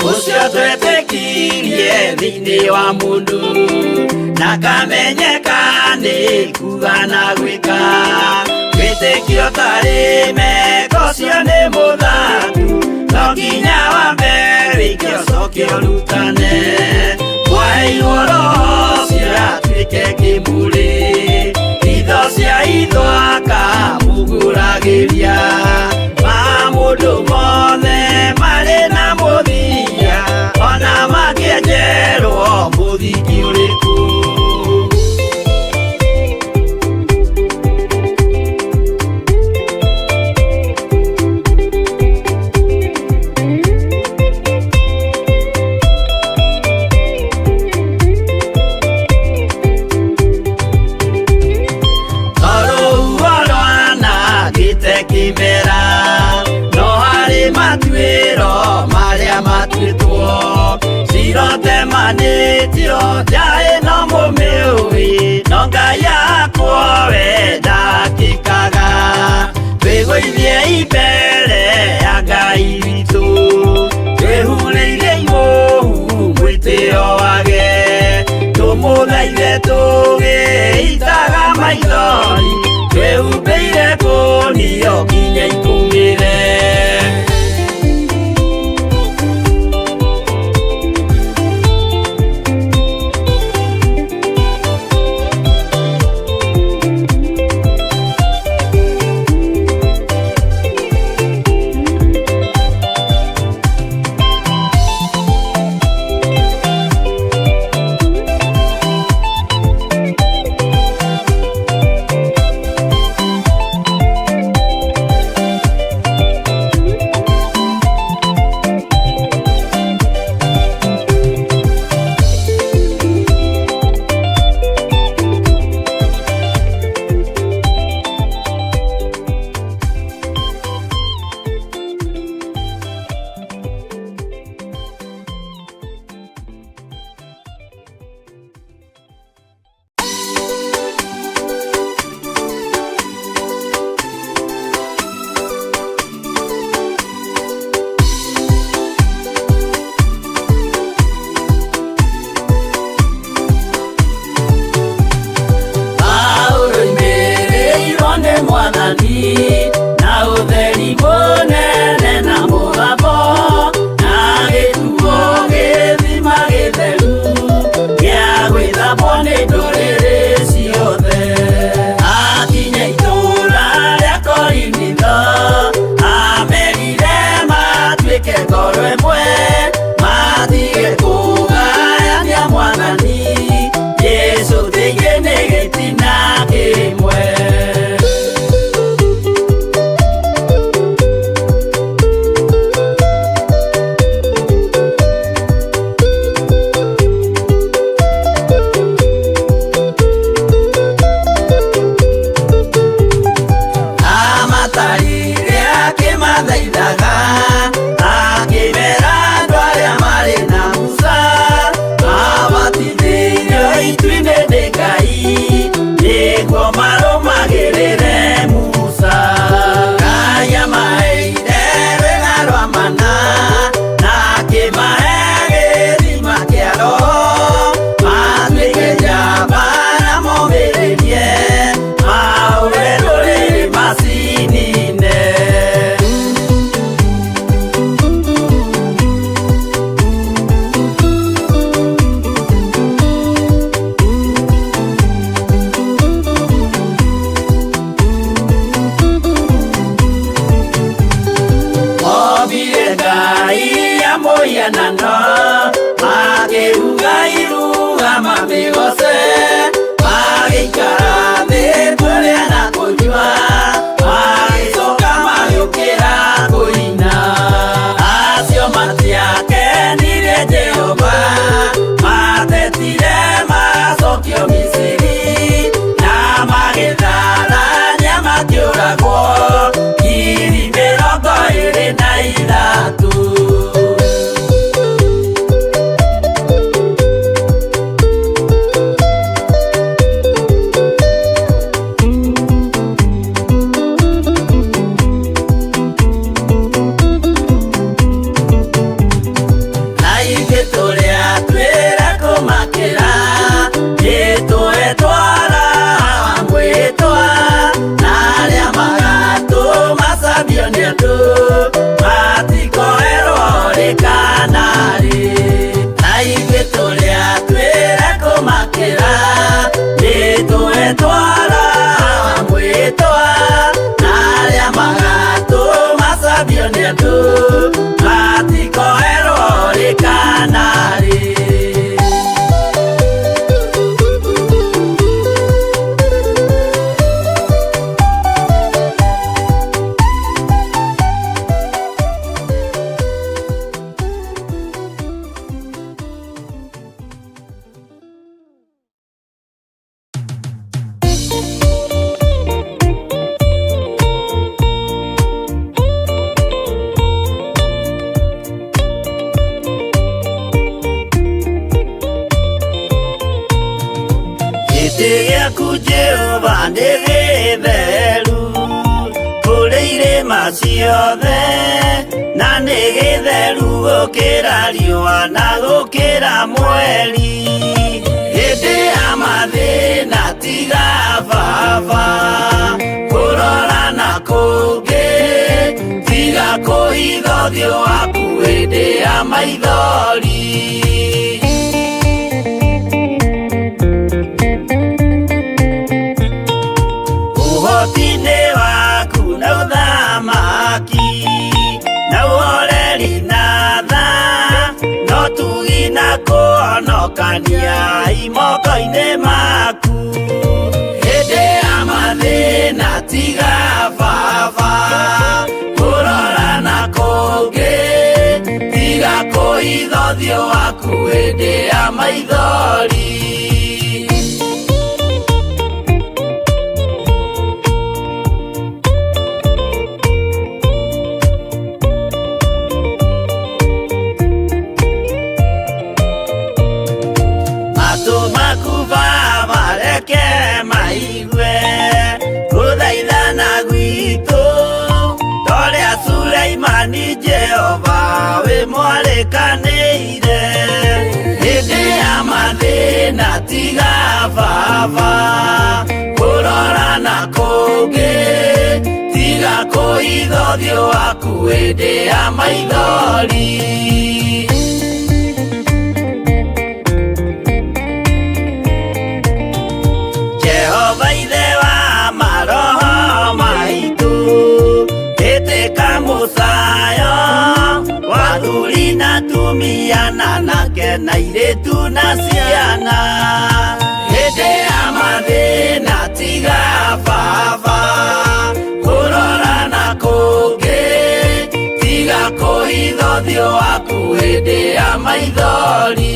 Ũcio twetĩkirie thĩinĩ Thĩinĩ wa mũndũ na kamenyeka nĩ kuga na gwĩka wĩtĩkio tarĩ meko cio nĩ mũthaku no nginya wambe wĩke ũcoke ũrutane mwaheirwo roho ũcio atuĩke kĩmũrĩ itho cia itho akamũgũragĩria ma mũndũ mothe marĩ na mũthia ona makĩenjerwo mũthingi ũrĩkũ. Tondũ rwanangĩte kĩmera no harĩ matuĩro marĩa matuĩtwo cirotemanĩtio njaĩ no mũmĩũĩ no Ngai yakwo we ndakĩkaga twĩgũithie imbere ya Ngai witũ twĩhurĩire imũhu mwĩtĩo wage tũmũthaithe tũgĩitaga maithori twĩhumbĩire kũnio nginya ikũmĩre. Gĩtĩ gĩaku Jehova nĩ gĩtheru kũrĩ irĩma ciothe na nĩ gĩtheru gũkĩra riũa na gũkĩra mweri. Hĩndĩ ya mathĩna tiga baba kũrora na kũngĩ, tiga kũhitha ũthiũ waku hĩndĩ ya maithori. Ũhoti-inĩ waku na ũthamaki na ũhoreri na tha no tugi na kũhonokania imoko-inĩ maku. Hĩndĩ ya mathĩna tiga baba kũrora na kũngĩ, tiga kũhitha ũthiũ waku hĩndĩ ya maithori. Matũ maku baba reke maigue gũthaithana gwitũ, torĩa Suleimani Jehova wĩ mwarĩkanĩire. Hĩndĩ ya mathĩna tiga baba kũrora na kũngĩ, tiga kũhitha ũthiũ waku hĩndĩ ya maithori. Jehova ithe wa maroho maitũ, ĩtĩka mũcayo wa athuri na atumia na anake na airĩtu na ciana. Hĩndĩ ya mathĩna tiga baba kũrora na kũngĩ, tiga kũhitha ũthiũ waku hĩndĩ ya maithori.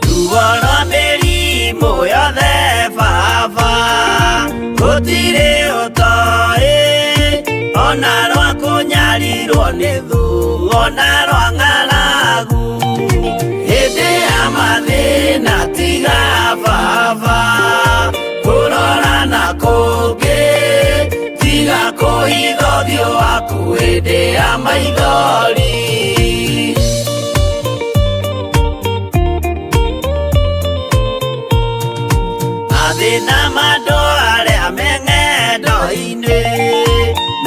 Ruo rwa mĩrimũ yothe baba gũtirĩ ũtoĩ, ona rwa kũnyarirwo nĩ thũ ona rwa ng'aragu. Hĩndĩ ya mathĩna tiga baba kũrora na kũngĩ, tiga kũhitha ũthiũ waku hĩndĩ ya maithori. Mathĩna ma andũ arĩa me ng'endo-inĩ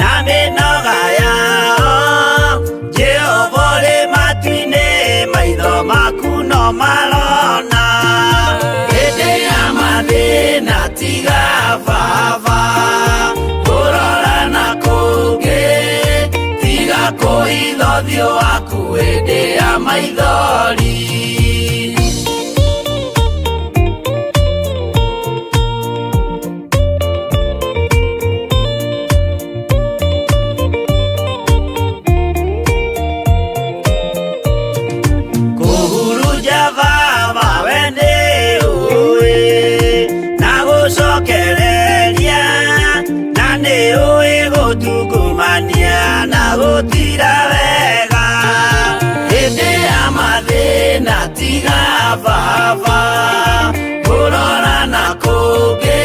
na mĩnoga yao, Jehova ũrĩ matu-inĩ maitho maku no marona. Hĩndĩ ya mathĩna tiga baba kũrora na kũngĩ, tiga kũhitha ũthiũ waku hĩndĩ ya maithori. Kũhurunja baba we nĩ ũĩ na gũcokereria, na nĩ ũĩ gũtungumania na gũtira wega. Hĩndĩ ya mathĩna tiga baba kũrora na kũngĩ,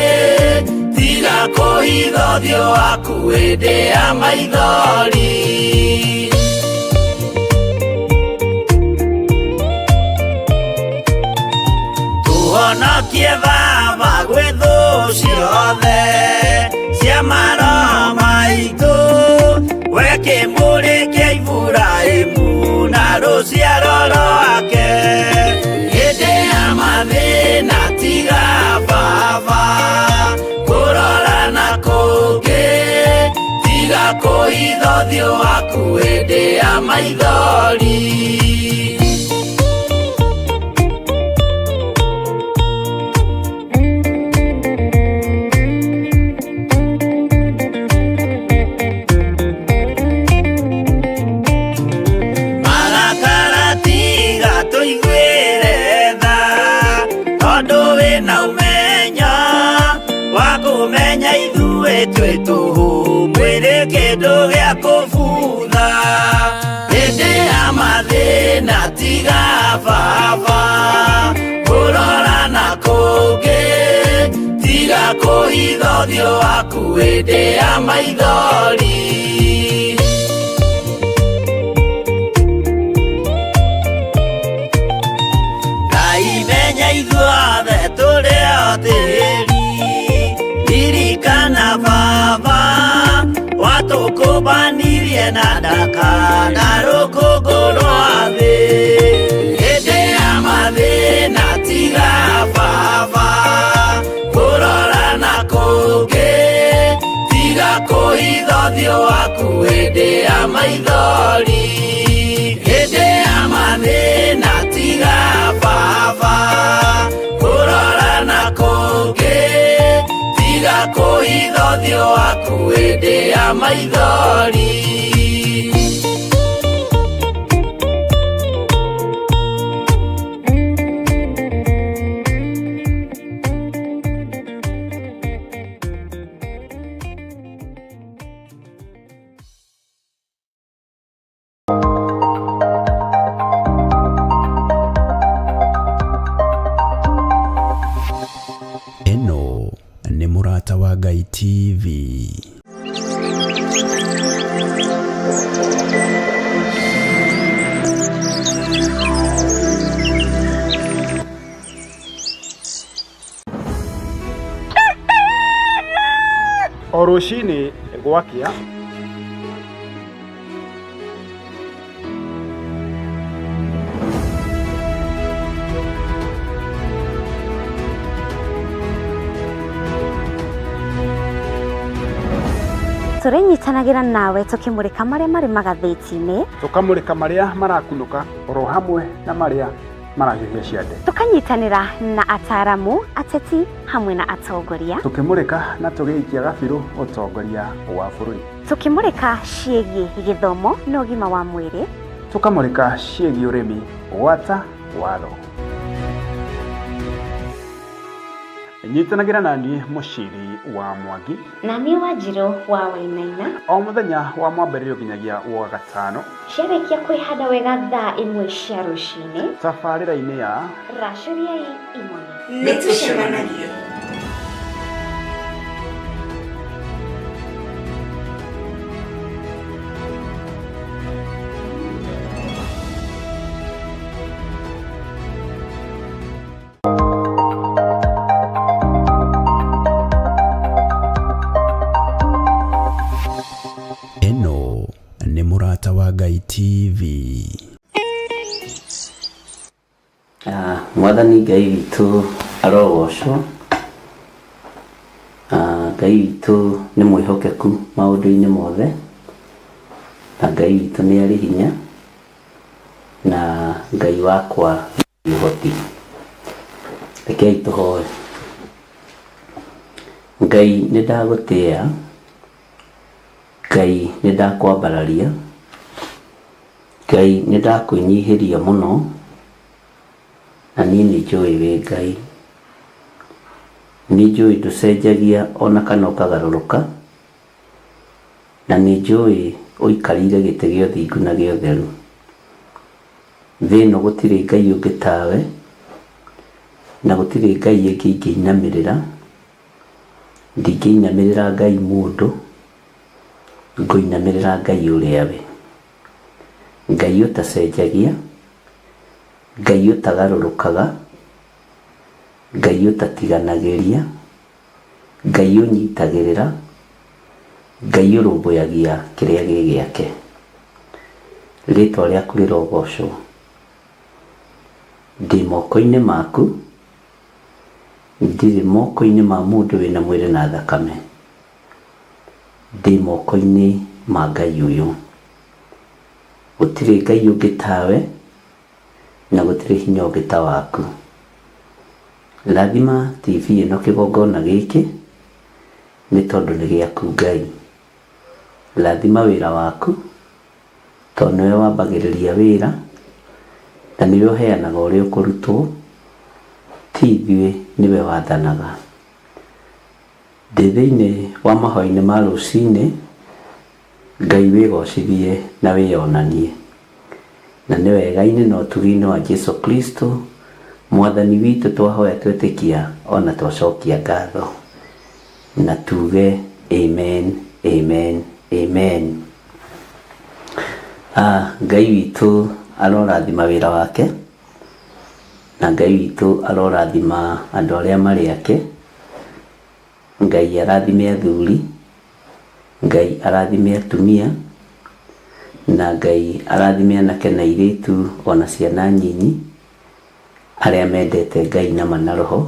tiga kũhitha ũthiũ waku hĩndĩ ya maithori. Tũhonokie baba gwĩ thũ ciothe cia maroho maitũ, we kĩmũrĩ kĩa Iburahĩmu na rũciaro rwake. Hĩndĩ ya mathĩna tiga baba kũrora na kũngĩ, tiga kũhitha ũthiũ waku hĩndĩ ya maithori. Marakara tiga tũiguĩre tha, tondũ wĩna ũmenyo wa Kũmenya ithuĩ twĩ tũhũ mwĩrĩ kĩndũ gĩa kũbutha hĩndĩ ya mathĩna tiga baba kũrora na kũngĩ tiga kũhitha ũthiũ waku hĩndĩ ya maithori. Ngai menya ithuothe tũrĩ o tĩri ririkana baba watũkũmbanirie na ndaka na rũkũngũ rwa thĩ hĩndĩ ya mathĩna tiga baba kũrora na kũngĩ tiga kũhitha ũthiũ waku hĩndĩ ya maithori hĩndĩ ya mathĩna tiga baba kũrora na kũngĩ tiga kũhitha ũthiũ waku hĩndĩ ya maithori. Ĩno nĩ Mũrata wa Ngai TV. O rũcinĩ gwakĩa Tũrĩnyitanagĩra nawe tũkĩmũrĩka marĩa marĩ magathĩti-inĩ, tũkamũrĩka marĩa marakunũka oro hamwe na marĩa marahiũhia ciande, tũkanyitanĩra na ataaramu, ateti hamwe na atongoria, tũkĩmũrĩka na tũgĩikia gabirũ ũtongoria wa bũrũri, tũkĩmũrĩka ciĩgiĩ gĩthomo na ũgima wa mwĩrĩ, tũkamũrĩka ciĩgiĩ ũrĩmi gwata watho. Nyitanagĩra na niĩ Mũciri wa Mwangi na niĩ Wanjirũ wa Wainaina o mũthenya wa mwambĩrĩrio nginyagia wa gatano ciarĩkia kwĩhanda wega thaa 1 cia rũcinĩ tabarĩra-inĩ ya Racũriai Imone. Nĩtũcemanagie. Ĩno nĩ Mũrata wa Ngai TV. Mwathani Ngai witũ arogocwo. Ngai witũ nĩ mwĩhokeku maũndũ-inĩ mothe, na Ngai witũ nĩ arĩ hinya, na Ngai wakwa nĩ ũhoti. Rekei tũhoe. Ngai nĩ ndagũtĩĩa, Ngai nĩ ndakwambararia, Ngai nĩ ndakwĩnyihĩria mũno, na niĩ nĩ njũĩ wĩ Ngai. Nĩ njũĩ ndũcenjagia ona kana ũkagarũrũka, na nĩ njũĩ ũikarĩire gĩtĩ gĩa ũthingu na gĩa ũtheru. Thĩ ĩno gũtirĩ Ngai ũngĩ tawe, na gũtirĩ Ngai ĩngĩ ingĩinamĩrĩra. Ndingĩinamĩrĩra Ngai mũndũ, ngũinamĩrĩra Ngai ũrĩa we. Ngai ũtacenjagia, Ngai ũtagarũrũkaga, Ngai ũtatiganagĩria, Ngai ũnyitagĩrĩra, Ngai ũrũmbũyagia kĩrĩa gĩ gĩake. Rĩtwa rĩaku rĩrogocwo. Ndĩ moko-inĩ maku, ndirĩ moko-inĩ ma mũndũ wĩna mwĩrĩ na thakame. Ndĩ moko-inĩ ma Ngai ũyũ. Gũtirĩ Ngai ũngĩ tawe, na gũtirĩ hinya ũngĩ ta waku. Rathima TV ĩno kĩgongona gĩkĩ, nĩ tondũ nĩ gĩaku Ngai. Rathima wĩra waku, tondũ nĩwe wambagĩrĩria wĩra, na nĩwe ũheanaga ũrĩa ũkũrutwo, ti ithuĩ nĩwe wathanaga. Ndĩ thĩinĩ wa mahoya-inĩ ma rũcinĩ, Ngai wĩgocithie na wĩyonanie. Na nĩ wega-inĩ na ũtugi-inĩ wa Jesu Kristo, Mwathani witũ twahoya twetĩkia ona twacokia ngatho. Na tuge amen, amen, amen. Ngai witũ arorathima wĩra wake, na Ngai witũ arorathima andũ arĩa marĩ ake. Ngai arathime athuri, Ngai arathime atumia, na Ngai arathime anake na airĩtu ona ciana nyinyi, arĩa mendete Ngai na ma na roho,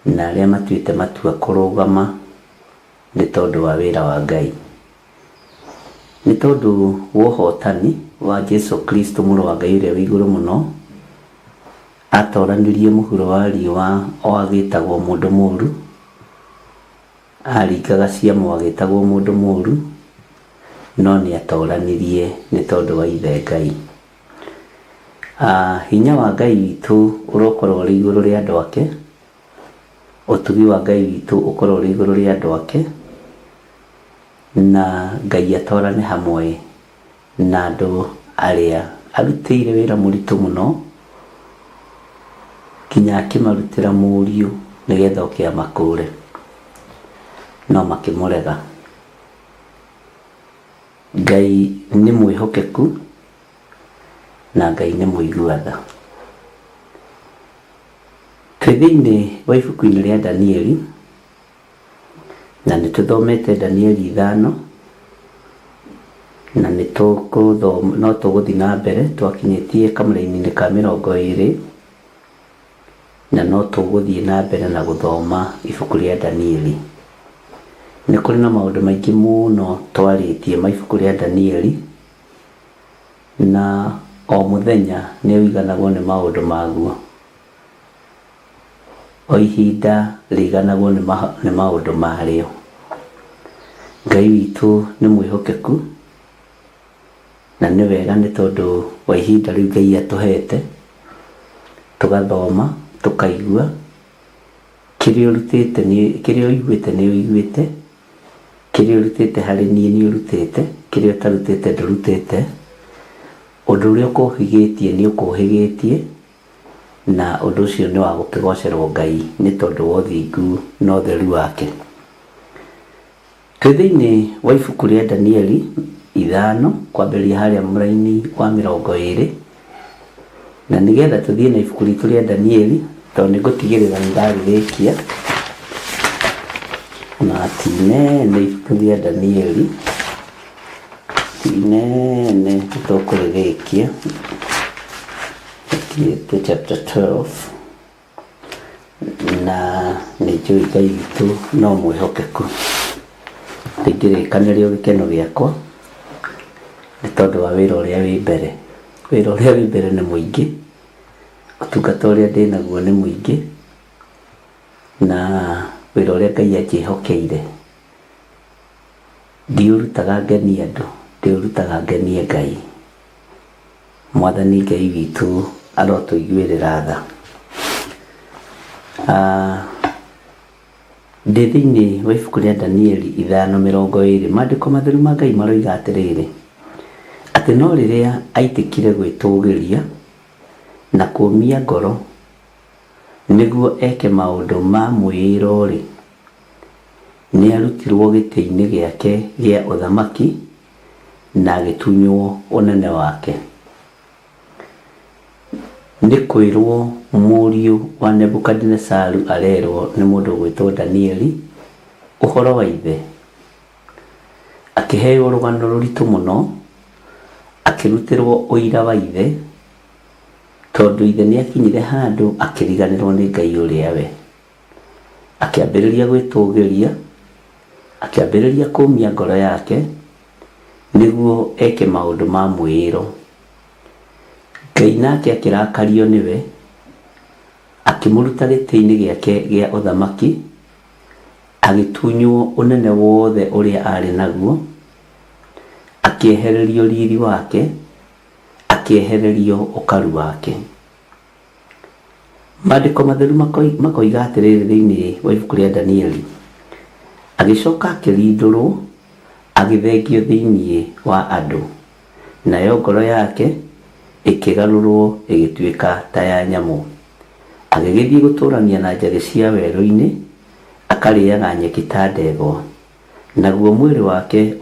na arĩa matuĩte matua kũrũgama nĩ tondũ wa wĩra wa Ngai. Nĩ tondũ wa ũhotani wa Jesu Kristo mũrũ wa Ngai ũrĩa wĩ igũrũ mũno, atoranirie mũhuro wa riũa o agĩtagwo mũndũ mũũru, aringaga ciama o agĩtagwo mũndũ mũũru, no nĩ atoranirie nĩ tondũ wa ithe Ngai. Hinya wa Ngai witũ ũrokorwo ũrĩ igũrũ rĩa andũ ake, ũtugi wa Ngai witũ ũkorwo ũrĩ igũrũ rĩa andũ ake, na Ngai atwarane hamwe na andũ arĩa arutĩire wĩra mũritũ mũno, nginya akĩmarutĩra mũriũ nĩgetha oke amakũre, no makĩmũrega. Ngai nĩ mwĩhokeku na Ngai nĩ mũigua tha. Twĩ thĩinĩ wa ibuku-inĩ rĩa Danieli, na nĩ tũthomete Danieli 5, na nĩ tũkũthoma, no tũgũthiĩ na mbere, twakinyĩtie kamũraini-inĩ ka 20, na no tũgũthiĩ na mbere na gũthoma ibuku rĩa Danieli. Nĩ kũrĩ na maũndũ maingĩ mũno twarĩtie ma ibuku rĩa Danieli, na o mũthenya nĩ ũiganagwo nĩ maũndũ maguo. O ihinda rĩiganagwo nĩ maũndũ marĩo. Ngai witũ nĩ mwĩhokeku, na nĩ wega nĩ tondũ wa ihinda rĩu Ngai atũhete, tũgathoma, tũkaigua, kĩrĩa ũrutĩte nĩ, kĩrĩa ũiguĩte nĩ ũiguĩte, kĩrĩa ũrutĩte harĩ niĩ nĩ ũrutĩte, kĩrĩa ũtarutĩte ndũrutĩte, ũndũ ũrĩa ũkũhĩgĩtie nĩ ũkũhĩgĩtie, na ũndũ ũcio nĩ wa gũkĩgocerwo Ngai nĩ tondũ wa ũthingu na ũtheru wake. Twĩ thĩinĩ wa ibuku rĩa Danieli 5 kwambĩrĩria harĩa mũraini wa 20, na nĩgetha tũthiĩ na ibuku ritũ rĩa Danieli, tondũ nĩ ngũtigĩrĩra nĩ ndarĩrĩkia, na ti inene ibuku rĩa Danieli, ti inene nĩ tũkũrĩrĩkia. Tũkinyĩte chapter 12, na nĩ njũĩ Ngai witũ no mwĩhokeku. Ndingĩrĩkanĩrio gĩkeno gĩakwa nĩ tondũ wa wĩra ũrĩa wĩ mbere. Wĩra ũrĩa wĩ mbere nĩ mũingĩ, ũtungata ũrĩa ndĩnaguo nĩ mũingĩ, na wĩra ũrĩa Ngai anjĩhokeire ndiũrutaga ngenie andũ, ndĩũrutaga ngenie Ngai. Mwathani Ngai witũ arotũiguĩrĩra tha. Ndĩ thĩinĩ wa ibuku rĩa Danieli 5:20, maandĩko matheru ma Ngai maroiga atĩrĩrĩ, atĩ no rĩrĩa aitĩkire gwĩtũgĩria na kũũmia ngoro nĩguo eke maũndũ ma mwĩĩro-rĩ, nĩarutirwo gĩtĩ-inĩ gĩake gĩa ũthamaki na agĩtunywo ũnene wake. Nĩ kwĩrwo mũriũ wa Nebukadinesaru arerwo nĩ mũndũ ũgwĩtwo Danieli ũhoro wa ithe. Akĩheo rũgano rũritũ mũno, akĩrutĩrwo ũira wa ithe, tondũ ithe nĩ akinyire handũ akĩriganĩrwo nĩ Ngai ũrĩa we. Akĩambĩrĩria gwĩtũgĩria, akĩambĩrĩria kũmia ngoro yake nĩguo eke maũndũ ma mwĩĩro. Ngai nake akĩrakario nĩwe, akĩmũruta gĩtĩ-inĩ gĩake gĩa ũthamaki, agĩtunywo ũnene wothe ũrĩa aarĩ naguo, akĩehererio riri wake, akĩehererio ũkaru wake. Maandĩko matheru makoiga atĩrĩrĩ thĩinĩ wa ibuku rĩa Danieli, Agĩcoka akĩrindũrwo, agĩthengio thĩinĩ wa andũ, nayo ngoro yake ĩkĩgarũrwo ĩgĩtuĩka ta ya nyamũ. Agĩgĩthiĩ gũtũũrania na njagĩ cia werũ-inĩ, akarĩaga nyeki ta ndegwa, naguo mwĩrĩ wake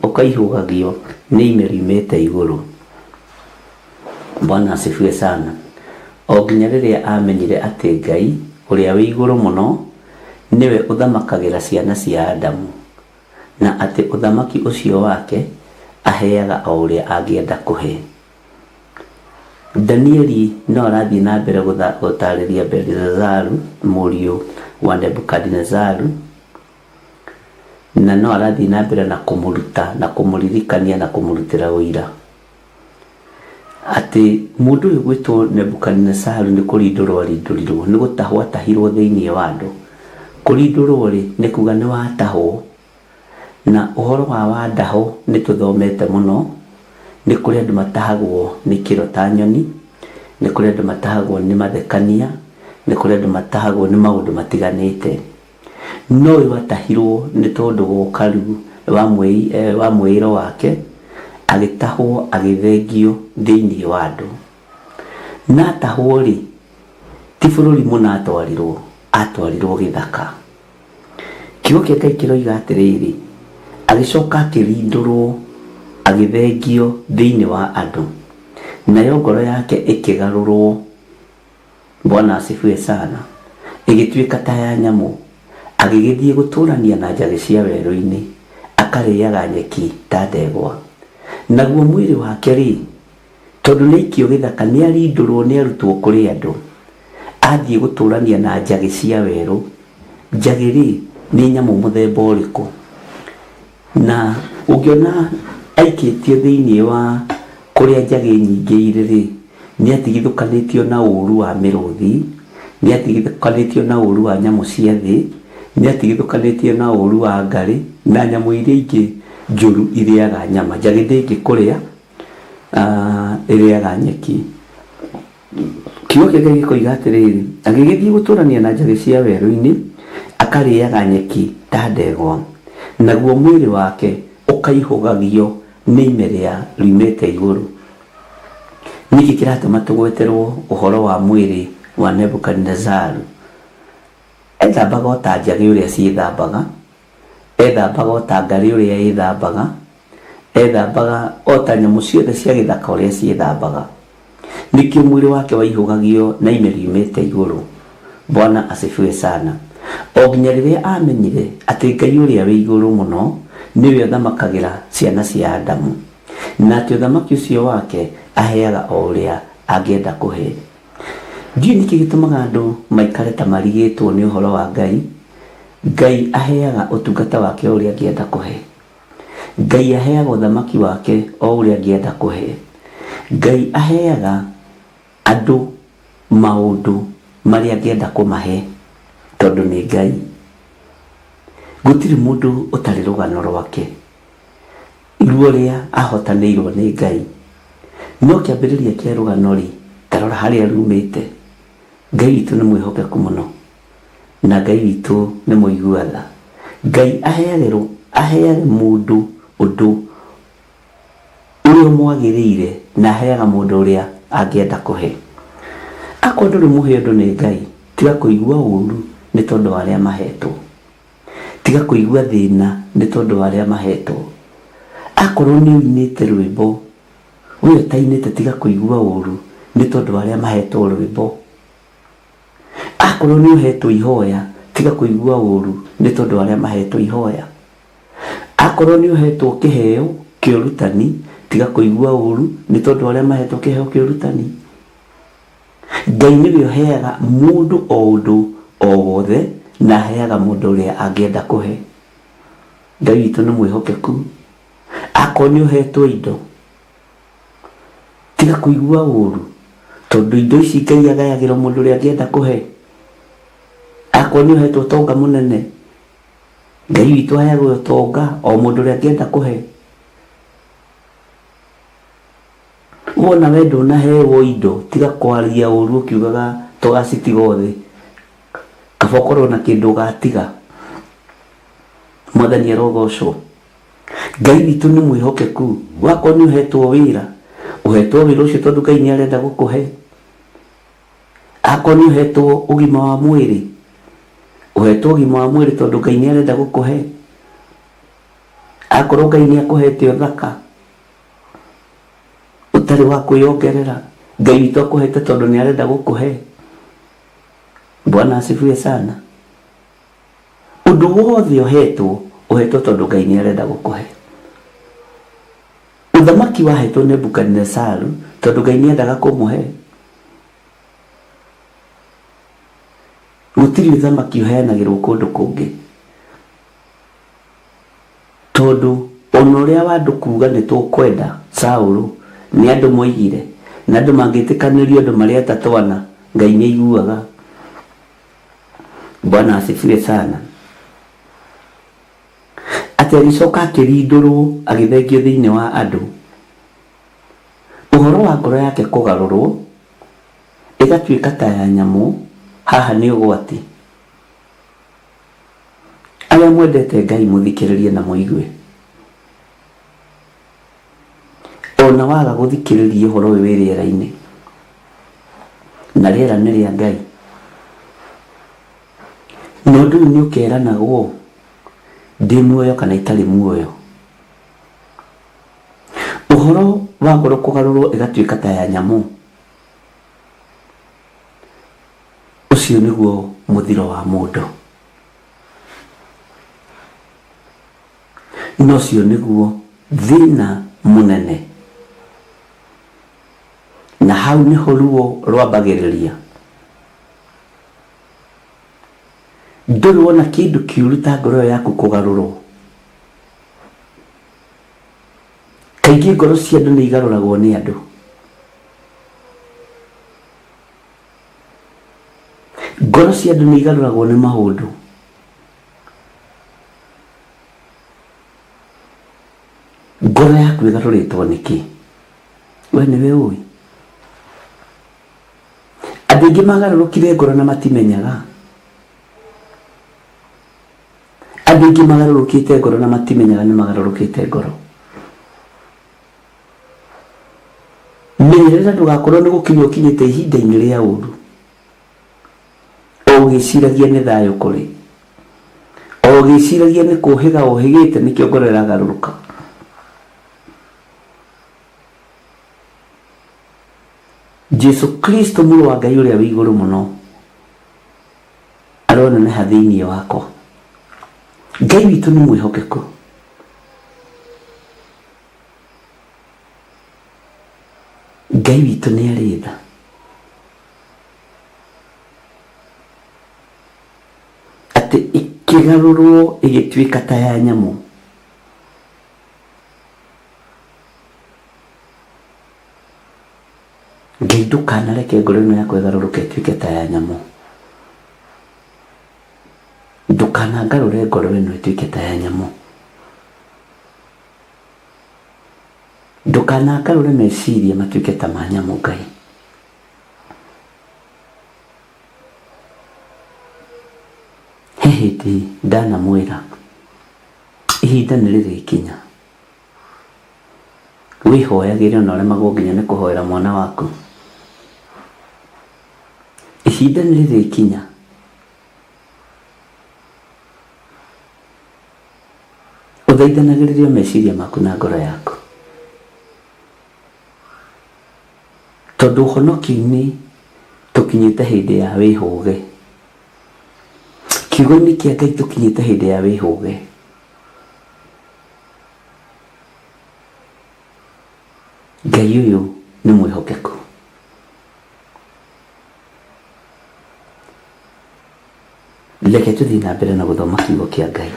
ũkaihũgagio nĩ ime riumĩte igũrũ. Bwana asifiwe sana. O nginya rĩrĩa aamenyire atĩ Ngai ũrĩa wĩ igũrũ mũno nĩwe ũthamakagĩra ciana cia Adamu, na atĩ ũthamaki ũcio wake aheaga o ũrĩa angĩenda kũhe. Danieli no arathiĩ na mbere gũtaarĩria Belishazaru mũriũ wa Nebukadinezaru, na no arathiĩ na mbere na kũmũruta na kũmũririkania na kũmũrutĩra ũira atĩ mũndũ ũyũ gwĩtwo Nebukadinezaru nĩ kũrindũrwo arindũrirwo, nĩ gũtahwo atahirwo thĩinĩ wa andũ. Kũrindũrwo rĩ, nĩ kuga nĩ watahwo, na ũhoro wa wandaho nĩ tũthomete mũno, nĩ kũrĩ andũ matahagwo nĩ kĩro ta nyoni, nĩ kũrĩ andũ matahagwo nĩ mathekania, nĩ kũrĩ andũ matahagwo nĩ maũndũ matiganĩte. No ũyũ atahirwo nĩ tondũ wa ũkaru wa mwĩĩro wake, agĩtahwo agĩthengio thĩinĩ wa andũ. Na atahwo rĩ, ti bũrũri mũna atwarirwo, atwarirwo gĩthaka. Kiugo kĩa Ngai kĩroiga atĩrĩrĩ, agĩcoka akĩrindũrwo agĩthengio thĩinĩ wa andũ, nayo ngoro yake ĩkĩgarũrwo. Bwana asifiwe sana. Ĩgĩtuĩka ta ya nyamũ, agĩgĩthiĩ gũtũũrania na njagĩ cia werũ-inĩ, akarĩaga nyeki ta ndegwa. Naguo mwĩrĩ wake rĩ, tondũ nĩ aikio gĩthaka, nĩ arindũrwo, nĩ arutwo kũrĩ andũ, athiĩ gũtũũrania na njagĩ cia werũ. Njagĩ rĩ, nĩ nyamũ mũthemba ũrĩkũ? Na ũngĩona aikĩtio thĩinĩ wa kũrĩa njagĩ nyingĩ irĩ rĩ, nĩ atigithũkanĩtio na ũũru wa mĩrũthi, nĩ atigithũkanĩtio na ũũru wa nyamũ cia thĩ, nĩ atigithũkanĩtio na ũũru wa ngarĩ na nyamũ iria ingĩ njũru irĩaga nyama. Njagĩ ndĩngĩkũrĩa, ĩrĩaga nyeki. Kiugo kĩa Ngai gĩkoiga atĩrĩrĩ, agĩgĩthiĩ gũtũũrania na njagĩ cia werũ-inĩ, akarĩaga nyeki ta ndegwa, naguo mwĩrĩ wake ũkaihũgagio nĩ ime rĩa riumĩte igũrũ. Nĩkĩ kĩratũma tũgweterwo ũhoro wa mwĩrĩ wa Nebukadinezaru? Ethambaga o ta njagĩ ũrĩa ciĩthambaga, ethambaga o ta ngarĩ ũrĩa ĩthambaga, ethambaga o ta nyamũ ciothe cia gĩthaka ũrĩa ciĩthambaga. Nĩkĩo mwĩrĩ wake waihũgagio na ime riumĩte igũrũ. Bwana asifiwe sana. O nginya rĩrĩa amenyire atĩ Ngai ũrĩa wĩ igũrũ mũno nĩwe ũthamakagĩra ciana cia Adamu, na atĩ ũthamaki ũcio wake aheaga o ũrĩa angĩenda kũhe. Ndiũĩ nĩkĩ gĩtũmaga andũ maikare ta marigĩtwo nĩ ũhoro wa Ngai. Ngai aheaga ũtungata wake o ũrĩa angĩenda kũhe. Ngai aheaga ũthamaki wake o ũrĩa angĩenda kũhe. Ngai aheaga andũ maũndũ marĩa angĩenda kũmahe tondũ nĩ Ngai. Gũtirĩ mũndũ ũtarĩ rũgano rwake ruo rĩa ahotanĩirwo nĩ Ngai. No kĩambĩrĩria kĩa rũgano rĩ, ta rora harĩa rumĩte. Ngai witũ nĩ mwĩhokeku mũno, na Ngai witũ nĩ mũigua tha. Ngai aheage mũndũ ũndũ ũrĩa ũmwagĩrĩire, na aheaga mũndũ ũrĩa angĩenda kũhe. Akorwo ndũrĩ mũhe ũndũ nĩ Ngai, tiga kũigua ũru nĩ tondũ wa arĩa mahetwo. Tiga kũigua thĩna nĩ tondũ wa arĩa mahetwo. Akorwo nĩ ũinĩte rwĩmbo, we ũtainĩte tiga kũigua ũru nĩ tondũ wa arĩa mahetwo rwĩmbo. Akorwo nĩ ũhetwo ihoya, tiga kũigua ũru nĩ tondũ wa arĩa mahetwo ihoya. Akorwo nĩ ũhetwo kĩheo kĩa ũrutani, tiga kũigua ũru nĩ tondũ wa arĩa mahetwo kĩheo kĩa ũrutani. Ngai nĩwe ũheaga mũndũ o ũndũ o wothe, na aheaga mũndũ ũrĩa angĩenda kũhe. Ngai witũ nĩ mwĩhokeku. Akorwo nĩ ũhetwo indo, tiga kũigua ũru tondũ indo ici Ngai agayagĩra mũndũ ũrĩa angĩenda kũhe. Akorwo nĩ ũhetwo ũtonga mũnene, Ngai witũ aheaga ũtonga o mũndũ ũrĩa angĩenda kũhe. Wona we ndũnaheo indo, tiga kwaria ũru ũkiugaga tũgacitiga othe. Kaba ũkorwo na kĩndũ ũgatiga. Mwathani arogocwo. Ngai witũ nĩ mwĩhokeku. Wakorwo nĩ ũhetwo wĩra, ũhetwo wĩra ũcio tondũ Ngai nĩ arenda gũkũhe. Akorwo nĩ ũhetwo ũgima wa mwĩrĩ, ũhetwo ũgima wa mwĩrĩ tondũ Ngai nĩ arenda gũkũhe. Akorwo Ngai nĩ akũhete ũthaka ũtarĩ wa kwĩyongerera, Ngai witũ akũhete tondũ nĩ arenda gũkũhe. Bwana asifiwe sana. Ũndũ wothe ũhetwo, ũhetwo tondũ Ngai nĩ arenda gũkũhe. Ũthamaki wahetwo Nebukadinesaru tondũ Ngai nĩ endaga kũmũhe. Gũtirĩ ũthamaki ũheanagĩrwo kũndũ kũngĩ. Tondũ ona ũrĩa wa andũ kuga nĩ tũkwenda Saũlũ, nĩ andũ moigire, na andũ mangĩtĩkanĩria ũndũ marĩ atatũ ana, Ngai nĩ aiguaga. Bwana asifiwe sana. Atĩ agĩcoka akĩrindũrwo agĩthengio thĩinĩ wa andũ. Ũhoro wa ngoro yake kũgarũrwo ĩgatuĩka ta ya nyamũ, haha nĩ ũgwati. Arĩa mwendete Ngai mũthikĩrĩrie na mũigue. Ona waga gũthikĩrĩria ũhoro ũyũ wĩ rĩera-inĩ, na rĩera nĩ rĩa Ngai, na ũndũ ũyũ nĩ ũkeranagwo ndĩ muoyo kana itarĩ muoyo. Ũhoro wa ngoro kũgarũrwo ĩgatuĩka ta ya nyamũ, ũcio nĩguo mũthiro wa mũndũ. Na ũcio nĩguo thĩna mũnene. Na hau nĩho ruo rwambagĩrĩria. Ndũrĩ wona kĩndũ kĩũru ta ngoro ĩyo yaku kũgarũrwo. Kaingĩ ngoro cia andũ nĩ igarũragwo nĩ andũ. Ngoro cia andũ nĩ igarũragwo nĩ maũndũ. Ngoro yaku ĩgarũrĩtwo nĩkĩ? We nĩwe ũĩ. Andũ aingĩ magarũrũkire ngoro na matimenyaga. Andũ aingĩ magarũrũkĩte ngoro na matimenyaga nĩ magarũrũkĩte ngoro. Menyerera ndũgakorwo nĩ gũkinya ũkinyĩte ihinda-inĩ rĩa ũru. O ũgĩciragia nĩ thayũ kũrĩ. O ũgĩciragia nĩ kũhĩga ũhĩgĩte nĩkĩo ngoro ĩragarũrũka. Jesu Kristo mũrũ wa Ngai ũrĩa wĩ igũrũ mũno aroneneha thĩinĩ wakwa. Ngai witũ nĩ mwĩhokeku. Ngai witũ nĩ arĩ tha. Atĩ ĩkĩgarũrwo ĩgĩtuĩka ta ya nyamũ. Ngai ndũkanareke ngoro ĩno yakwa ĩgarũrũke ĩtuĩke ta ya nyamũ. Ndũkanangarũre ngoro ĩno ĩtuĩke ta ya nyamũ. Ndũkanangarũre meciria matuĩke ta ma nyamũ Ngai. He hĩndĩ ndanamwĩra ihinda nĩ rĩrĩkinya wĩhoyagĩre ona ũremagwo nginya nĩ kũhoera mwana waku. Ihinda nĩ rĩrĩkinya ũthaithanagĩrĩrio meciria maku na ngoro yaku. Tondũ ũhonokio-inĩ tũkinyĩte hĩndĩ ya wĩhũge. Kiugo-inĩ kĩa Ngai tũkinyĩte hĩndĩ ya wĩhũge. Ngai ũyũ nĩ mwĩhokeku. Reke tũthiĩ na mbere na gũthoma kiugo kĩa Ngai.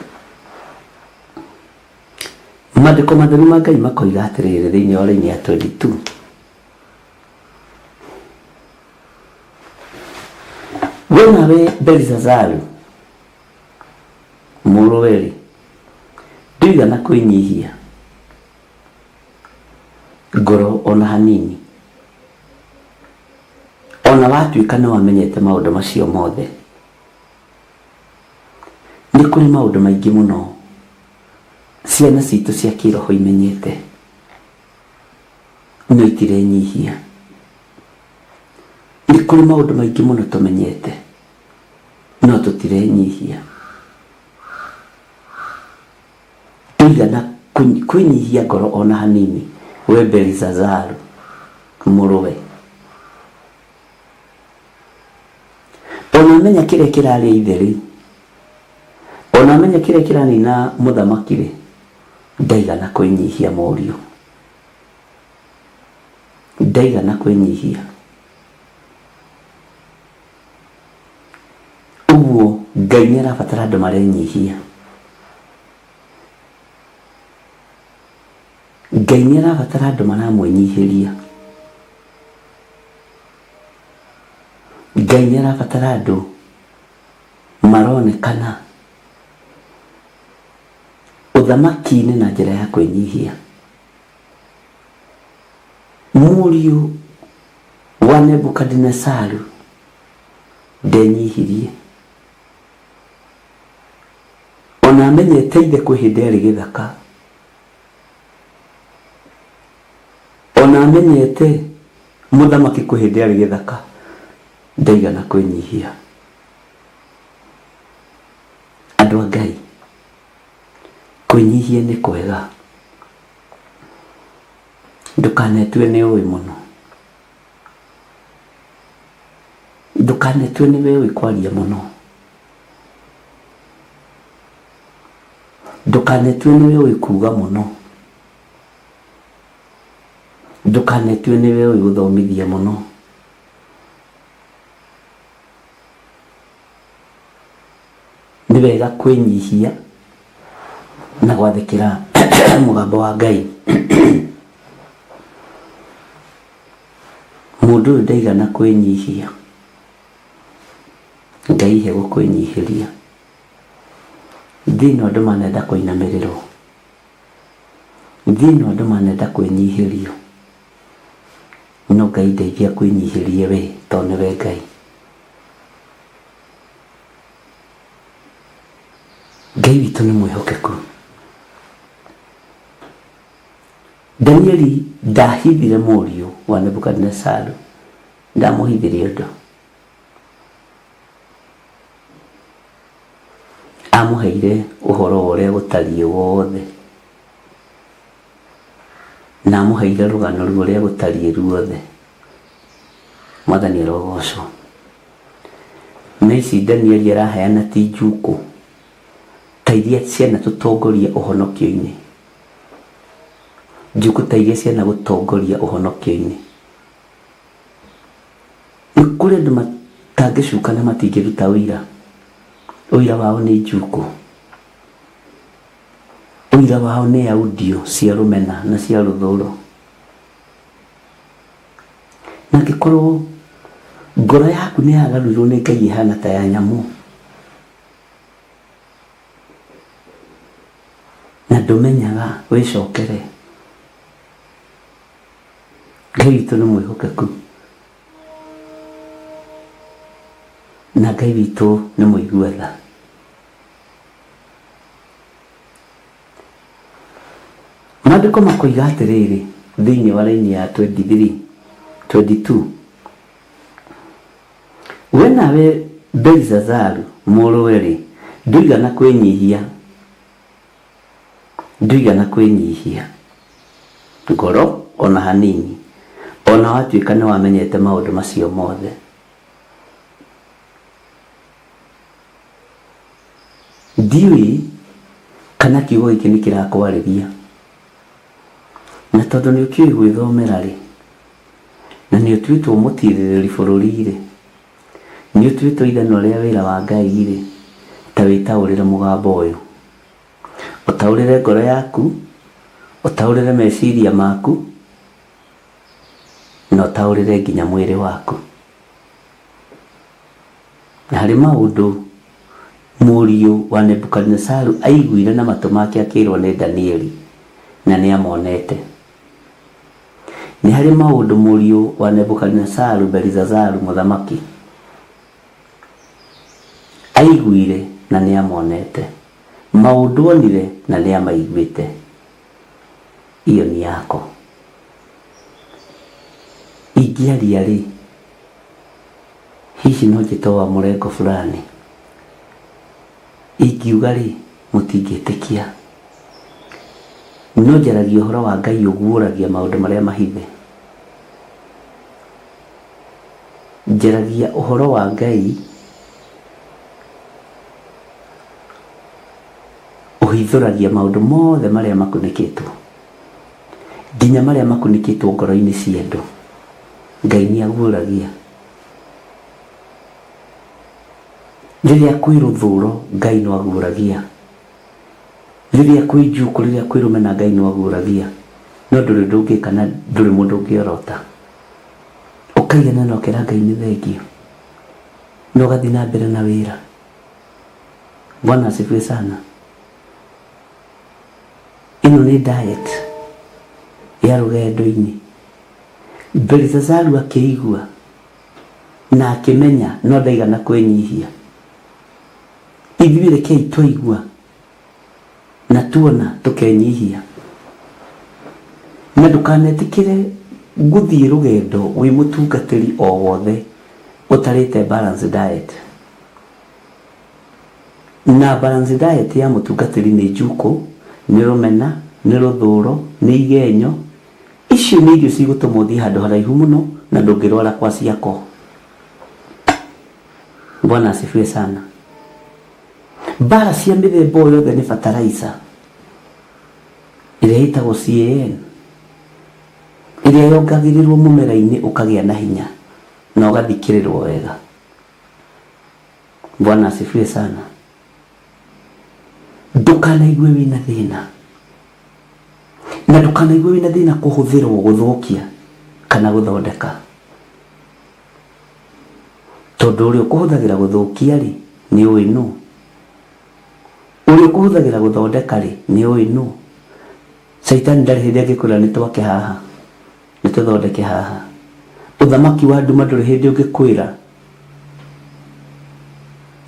Maandĩko matheru ma Ngai makoiga atĩrĩrĩ thĩinĩ wa raini ya 22. We nawe Belisazaru mũrũwe-rĩ, ndũigana kwĩnyihia ngoro ona hanini, ona watuĩka nĩ wamenyete maũndũ macio mothe. Nĩ kũrĩ maũndũ maingĩ mũno. Ciana citũ cia kĩroho imenyete no itirenyihia. Nĩ kũrĩ maũndũ maingĩ mũno tũmenyete no tũtirenyihia. Ndũigana kwĩnyihia ngoro ona hanini we Belisazaru mũrũwe. Ona amenya kĩrĩa kĩrarĩa ithe rĩ, ona amenya kĩrĩa kĩranina mũthamaki rĩ, ndaigana kwĩnyihia mũriũ, ndaigana kwĩnyihia. Ũguo Ngai nĩ arabatara andũ marenyihia. Ngai nĩ arabatara andũ maramwĩnyihĩria. Ngai nĩ arabatara andũ maronekana ũthamaki-inĩ na njĩra ya kwĩnyihia. Mũriũ wa Nebukadinesaru ndenyihirie. Ona amenyete ithe kwĩ hĩndĩ arĩ gĩthaka. Ona amenyete mũthamaki kwĩ hĩndĩ arĩ gĩthaka, ndaigana kwĩnyihia. Andũ a Ngai, kwĩnyihia nĩ kwega. Ndũkanetue nĩ ũĩ mũno. Ndũkanetue nĩwe ũĩ kwaria mũno. Ndũkanetue nĩwe ũĩ kuga mũno. Ndũkanetue nĩwe ũĩ gũthomithia mũno. Nĩ wega kwĩnyihia na gwathĩkĩra mũgambo wa Ngai. Mũndũ ũyũ ndaigana kwĩnyihia. Ngai he gũkwĩnyihĩria. Thĩ ĩno andũ manenda kũinamĩrĩrwo. Thĩ ĩno andũ manenda kwĩnyihĩrio. No Ngai ndeithia kwĩnyihĩrie we tondũ nĩwe Ngai. Ngai witũ nĩ mwĩhokeku. Danieli ndahithire mũriũ wa Nebukadinesaru, ndamũhithire ũndũ. Amũheire ũhoro wa ũrĩa gũtariĩ wothe, na amũheire rũgano rwa ũrĩa gũtariĩ ruothe. Mwathani arogocwo. Na ici Danieli araheana ti njukũ ta iria cianatũtongoria ũhonokio-inĩ. Njukũ ta iria cianagũtongoria ũhonokio-inĩ. Nĩ kũrĩ andũ matangĩcuka na matingĩruta ũira. Ũira wao nĩ njukũ. Ũira wao nĩ audio cia rũmena na cia rũthũro. Na angĩkorwo ngoro yaku nĩ yagarurirwo nĩ Ngai ĩhana ta ya nyamũ, na ndũmenyaga wĩcokere, Ngai witũ nĩ mwĩhokeku na Ngai witũ nĩ mũigua tha. Maandĩko makoiga atĩrĩrĩ thĩinĩ wa raini ya 23 22, we nawe Belisazaru mũrũwe-rĩ, ndũigana kwĩnyihia, ndũigana kwĩnyihia ngoro ona hanini, ona watuĩka nĩ wamenyete maũndũ macio mothe. Ndiũĩ kana kiugo gĩkĩ nĩ kĩrakwarĩria, na tondũ nĩ ũkĩũĩ gwĩthomera rĩ, na nĩ ũtuĩtwo mũtirĩrĩri bũrũri rĩ, nĩ ũtuĩtwo ithanwa rĩa wĩra wa Ngai rĩ, ta wĩtaũrĩre mũgambo ũyũ. Ũtaũrĩre ngoro yaku, ũtaũrĩre meciria maku, na ũtaũrĩre nginya mwĩrĩ waku. Na harĩ maũndũ mũriũ wa Nebukadinesaru aiguire na matũ make akĩrwo nĩ Danieli, na nĩ amonete. Nĩ harĩ maũndũ mũriũ wa Nebukadinesaru Belisazaru mũthamaki aiguire na nĩ amonete. Maũndũ onire na nĩ amaiguĩte. Iyo ni yako. Ingĩaria rĩ, hihi no njĩtwo wa mũrengo fulani. Ingiuga rĩ, mũtingĩtĩkia. No njaragia ũhoro wa Ngai ũguũragia maũndũ marĩa mahithe. Njaragia ũhoro wa Ngai ũhithũragia maũndũ mothe marĩa makunĩkĩtwo, nginya marĩa makunĩkĩtwo ngoro-inĩ cia andũ. Ngai nĩ aguũragia. Rĩrĩa kwĩ rũthũro Ngai no aguũragia. Rĩrĩa kwĩ njukũ, rĩrĩa kwĩ rũmena Ngai no aguũragia. No ndũrĩ ũndũ ũngĩka na ndũrĩ mũndũ ũngĩorota. Ũkaigana na ũkera Ngai nĩ thengio. Na ũgathiĩ na mbere na wĩra. Bwana asifiwe sana. Ĩno nĩ diet ya rũgendo-inĩ. Belisazaru akĩigua na akĩmenya no ndaigana kwĩnyihia. Ithuĩ rekei twaigua na tuona tũkenyihia. Na ndũkanetĩkĩre gũthiĩ rũgendo wĩ mũtungatĩri o wothe ũtarĩte balanced diet. Na balanced diet ya mũtungatĩri nĩ njukũ, nĩ rũmena, nĩ rũthũro, nĩ igenyo. Icio nĩ irio cigũtũma ũthiĩ handũ haraihu mũno na ndũngĩrwara kwa ciako. Bwana asifiwe sana. Mbara cia mĩthemba o yothe nĩ fertilizer ĩrĩa ĩtagwo CAN, ĩrĩa yongagĩrĩrwo mũmera-inĩ ũkagĩa na hinya na ũgathikĩrĩrwo wega. Bwana asifiwe sana. Ndũkanaigue wĩna thĩna, na ndũkanaigue wĩna thĩna kũhũthĩrwo gũthũkia kana gũthondeka, tondũ ũrĩa ũkũhũthagĩra gũthũkia rĩ nĩ ũĩ nũ, ũrĩa ũkũhũthagĩra gũthondeka rĩ nĩ ũĩ nũ. Caitani ndarĩ hĩndĩ angĩkwĩra nĩ twake haha, nĩ tũthondeke haha. Ũthamaki wa nduma ndũrĩ hĩndĩ ũngĩkwĩra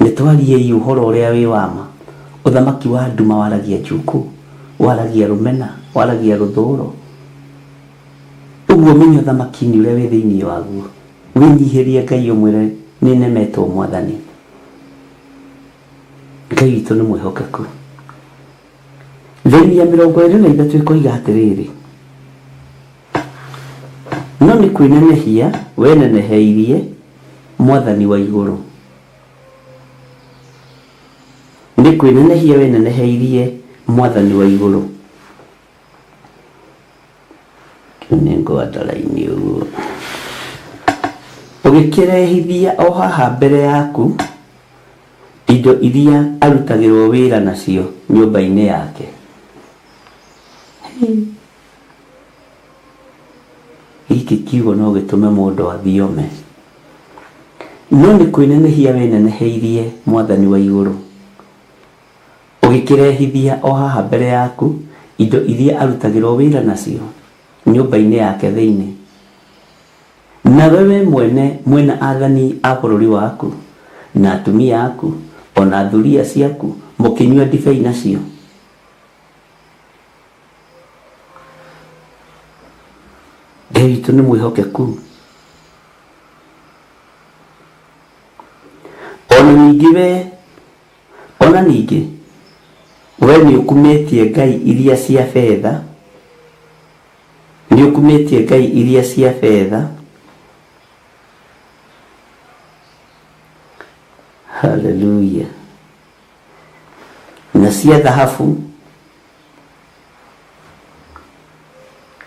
nĩ twariei ũhoro ũrĩa wĩ wa ma. Ũthamaki wa nduma waragia njukũ, waragia rũmena, waragia rũthũro. Ũguo menya ũthamaki-inĩ ũrĩa wĩ thĩinĩ waguo. Wĩnyihĩrie Ngai ũmwĩre nĩ nemetwo Mwathani. Ngai witũ nĩ mwĩhokeku. Raini ya 23 ĩkoiga atĩrĩrĩ, no nĩ kwĩnenehia weneneheirie Mwathani wa igũrũ. Nĩ kwĩnenehia weneneheirie Mwathani wa igũrũ. Nĩ ngwanda raini ũguo. Ũgĩkĩrehithia o haha mbere yaku indo iria arutagĩrwo wĩra nacio nyũmba-inĩ yake. Gĩkĩ kiugo no gĩtũme mũndũ athiome. No nĩ kwĩnenehia weneneheirie Mwathani wa igũrũ. Ũgĩkĩrehithia o haha mbere yaku indo iria arutagĩrwo wĩra nacio nyũmba-inĩ yake thĩinĩ. Nawe we mwene mwĩna athani a bũrũri waku na atumia aku o na thuriya ciaku mũkĩnyua ndibei nacio. Ngai witũ nĩ mwĩhokeku. Ona ningĩ we, ona ningĩ we nĩ ũkumĩtie ngai iria cia betha, nĩ ũkumĩtie ngai iria cia betha. Haleluya. Na cia thahabu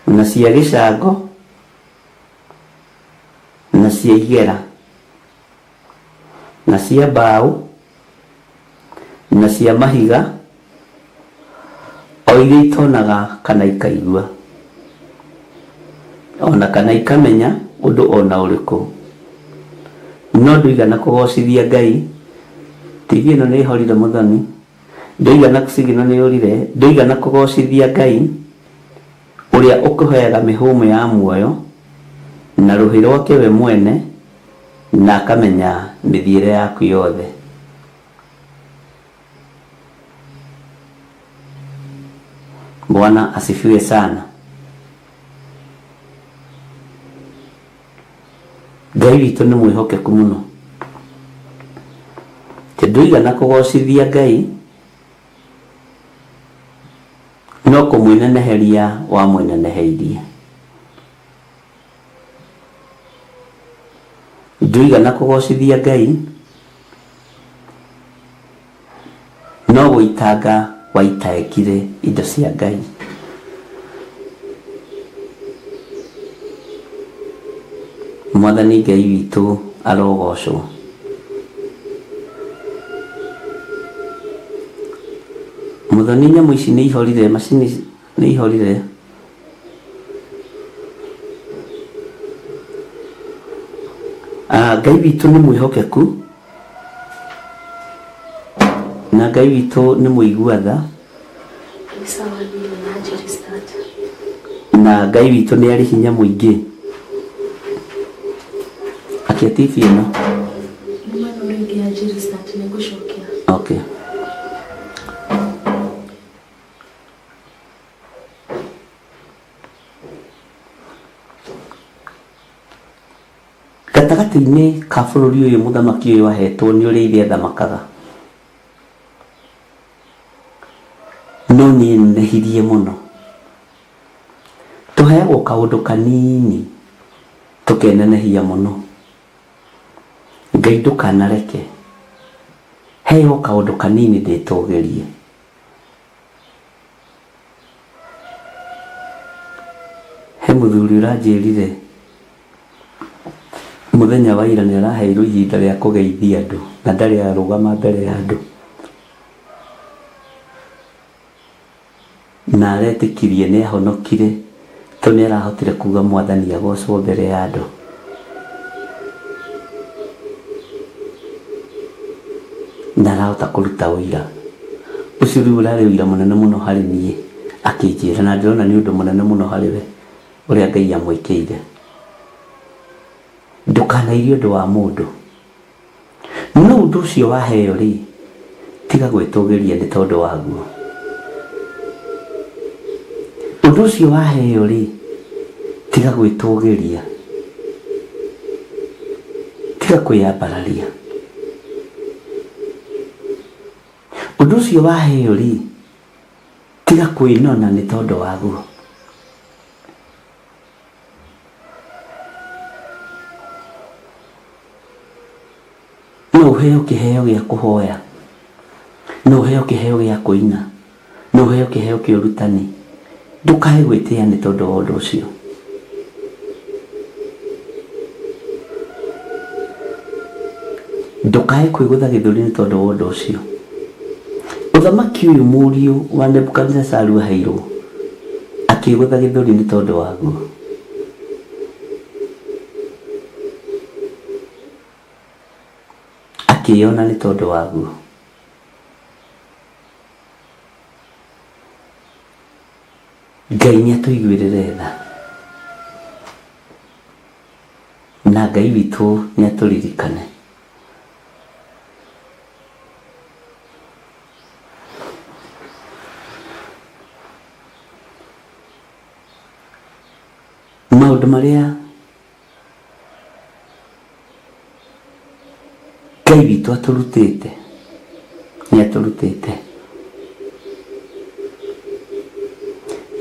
na cia gĩcango na cia igera na cia mbaũ na cia mahiga, o iria itonaga kana ikaigua, ona kana ikamenya ũndũ ona ũrĩkũ. No ndũigana kũgocithia Ngai. TV ĩno nĩ ĩhorire mũthoni. Ndũigana signal nĩ yũrire. Ndũigana kũgocithia Ngai ũrĩa ũkũheaga mĩhũmũ ya muoyo na rũhĩ rwake we mwene na akamenya mĩthiĩre yaku yothe. Bwana asifiwe sana. Ngai witũ nĩ mwĩhokeku mũno. Tĩ ndũigana kũgocithia Ngai no kũmwĩneneheria wamwĩneneheirie. Ndũigana kũgocithia Ngai no gũitanga waitangire indo cia Ngai. Mwathani Ngai witũ arogocwo. Mũthoni nyamũ ici nĩ ihorire, macini nĩ ihorire. Ah, Ngai witũ nĩ mwĩhokeku na Ngai witũ nĩ mũigua tha Nĩ sawa niĩ na restart. na Ngai witũ nĩ arĩ hinya mũingĩ. Akia TV ĩno. Nĩ mwena ũrĩa ũngĩ ya restart nĩ ngũcokia. Okay. Gatagatĩ-inĩ ka bũrũri ũyũ mũthamaki ũyũ ahetwo nĩ ũrĩa ithe athamakaga. No nĩ nenehirie mũno. Tũheagwo kaũndũ kanini tũkenenehia mũno. Ngai ndũkanareke heo kaũndũ kanini ndĩtũgĩrie. He mũthuri ũranjĩrire mũthenya wa ira nĩ araheirwo ihinda rĩa kũgeithia andũ na ndarĩ arũgama mbere ya andũ. Na aretĩkirie nĩ ahonokire tondũ nĩ arahotire kuga mwathani agocwo mbere ya andũ. Na arahota kũruta ũira. Ũcio rĩu ũrarĩ ũira mũnene mũno harĩ niĩ akĩnjĩra na ndĩrona nĩ ũndũ mũnene mũno harĩ we ũrĩa Ngai amwĩkĩire. Ndũkanairie ũndũ wa mũndũ. No ũndũ ũcio waheo rĩ, tiga gwĩtũgĩria nĩ tondũ waguo. Ũndũ ũcio waheo rĩ, tiga gwĩtũgĩria. Tiga kwĩyambararia. Ũndũ ũcio waheo rĩ, tiga kwĩnona nĩ tondũ waguo. No ũheo kĩheo gĩa kũhoya, no ũheo kĩheo gĩa kũina, no ũheo kĩheo kĩa ũrutani. Ndũkae gwĩtĩa nĩ tondũ wa ũndũ ũcio. Ndũkae kwĩgũtha gĩthũri nĩ tondũ wa ũndũ ũcio. Ũthamaki ũyũ mũriũ wa Nebukadinezaru aheirwo, akĩgũtha gĩthũri nĩ tondũ waguo. Akĩyona nĩ tondũ waguo. Ngai nĩ atũiguĩrĩre tha. Na Ngai witũ nĩ atũririkane. Maũndũ marĩa Ngai witũ atũrutĩte nĩ atũrutĩte.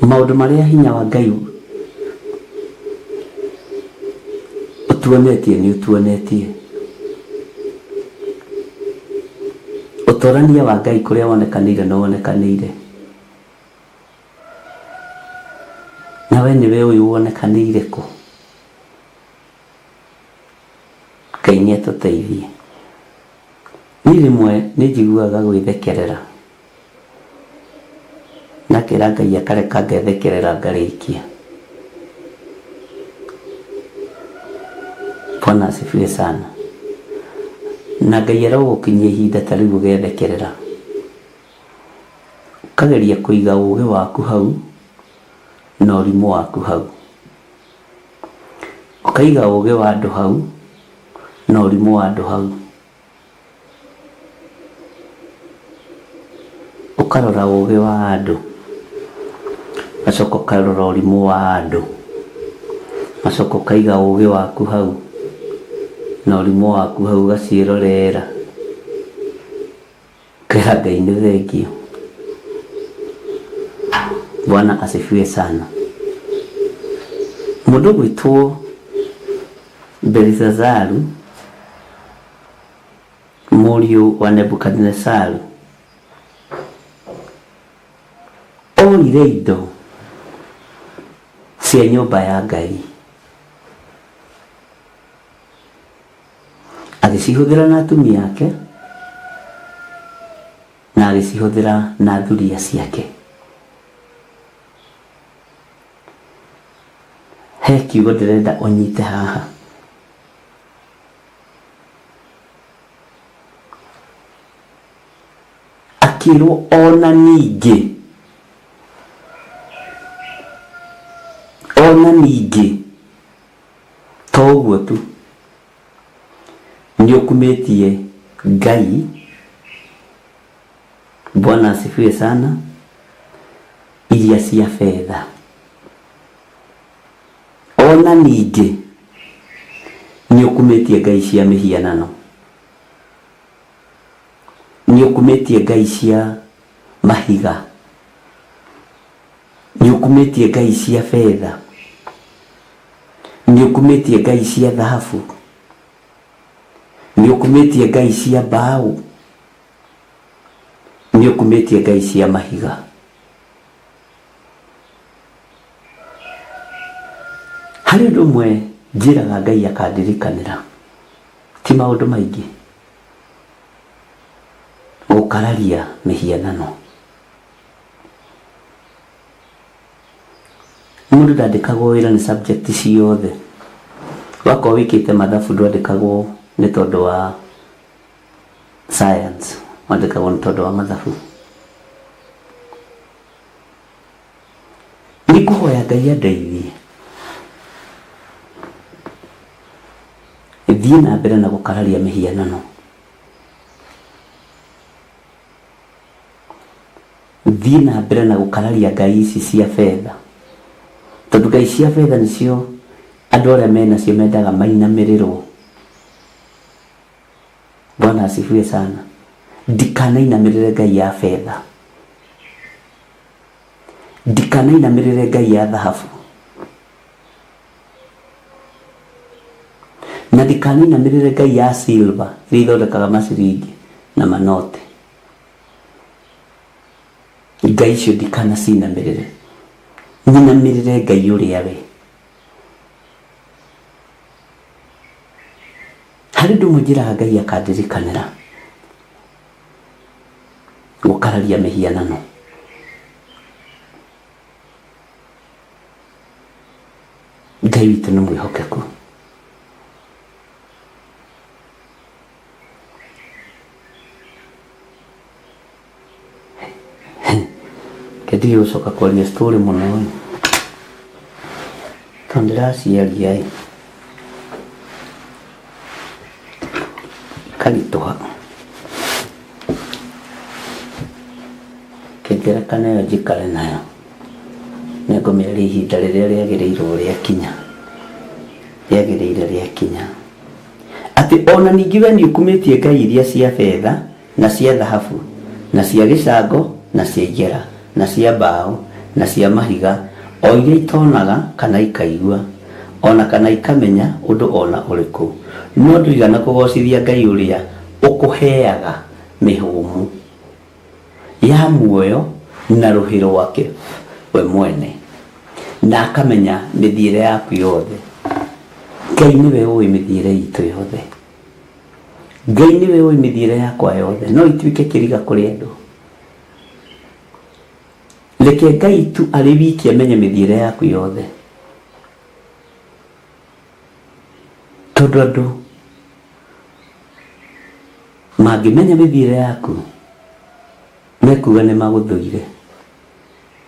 Maũndũ marĩa hinya wa Ngai ũtuonetie nĩ ũtuonetie. Ũtorania wa Ngai kũrĩa wonekanĩire nĩ wonekanĩire. Na we nĩwe ũyũ wonekanĩire kũ? Ngai nĩ atũteithie. Niĩ rĩmwe nĩ njiguaga gwĩthekerera. Na ngera Ngai akareka ngethekerera ngarĩkia. Bwana asifiwe sana. Na Ngai arogũkinyia ihinda ta rĩu ũgethekerera. Ũkageria kũiga ũgĩ waku hau na ũrimũ waku hau. Ũkaiga ũgĩ wa andũ hau na ũrimũ wa andũ hau. Ũkarora ũgĩ wa andũ Ũgacoka ũkarora ũrimũ wa andũ. Ũgacoka ũkaiga ũgĩ waku hau na ũrimũ waku hau ũgaciĩrorera. Ũkera Ngai nĩ thengiũ. Bwana asifiwe sana. Mũndũ ũgwĩtwo Belshazaru mũriũ wa Nebukadinesaru oire indo cia nyũmba ya Ngai agĩcihũthĩra na atumia ake na agĩcihũthĩra na thuriya ciake. He kiugo ndĩrenda ũnyite haha. Akĩrwo ona ningĩ, ona ningĩ to ũguo tu, nĩ ũkumĩtie Ngai. Bwana asifiwe sana, iria cia betha. Ona ningĩ nĩ ũkumĩtie ngai cia mĩhianano, nĩ ũkumĩtie ngai cia mahiga, nĩ ũkumĩtie ngai cia betha, nĩ ũkumĩtie ngai cia thahabu, nĩ ũkumĩtie ngai cia mbaũ, nĩ ũkumĩtie ngai cia mahiga. Harĩ ũndũ ũmwe njĩraga Ngai akandirikanĩra, ti maũndũ maingĩ, gũkararia mĩhianano. Mũndũ ndandĩkagwo wĩra nĩ subject ciothe. Wakorwo wĩkĩte mathabu ndwandĩkagwo nĩ tondũ wa science, wandĩkagwo nĩ tondũ wa mathabu. Nĩ ngũhoya Ngai andeithie thiĩ na mbere na gũkararia mĩhianano. Thiĩ na mbere na gũkararia ngai ici cia betha, tondũ ngai cia betha nĩcio andũ arĩa menacio mendaga mainamĩrĩrwo. Bwana asifiwe sana. Ndikanainamĩrĩre ngai ya betha, ndikanainamĩrĩre ngai ya thahabu, na ndikanainamĩrĩre ngai ya silver iria ithondekaga maciringi na manote. Ngai icio ndikanacinamĩrĩre, nyinamĩrĩre Ngai ũrĩa we. Harĩ ũndũ ũmwe njĩraga Ngai akandirikanĩra, gũkararia mĩhianano. Ngai witũ nĩ mwĩhokeku. Reke ndige gũcoka kwaria story mũno ĩ, tondũ ndĩraciaria ĩ, ikaritũha. Reke ngerekano ĩyo njikare nayo, nĩngũmĩaria ihinda rĩrĩa rĩagĩrĩirwo rĩakinya, rĩagĩrĩire rĩakinya. Atĩ o na ningĩ wee nĩũkumĩtie ngai iria cia betha, na cia thahabu, na cia gĩcango, na cia igera, na cia mbaũ, na cia mahiga, o iria itonaga kana ikaigua, o na kana ikamenya ũndũ o na ũrĩkũ, no ndũigana kũgoocithia Ngai ũrĩa ũkũheaga mĩhũmũ ya muoyo na rũhĩ rwake we mwene, na akamenya mĩthiĩre yaku yothe. Ngai nĩwe ũĩ mĩthiĩre itũ yothe. Ngai nĩwe ũĩ mĩthiĩre yakwa yothe. No ituĩke kĩriga kũrĩ andũ. Reke Ngai tu arĩ wiki amenye mĩthiĩre yaku yothe. Tondũ andũ mangĩmenya mĩthiĩre yaku, mekuga nĩ magũthũire,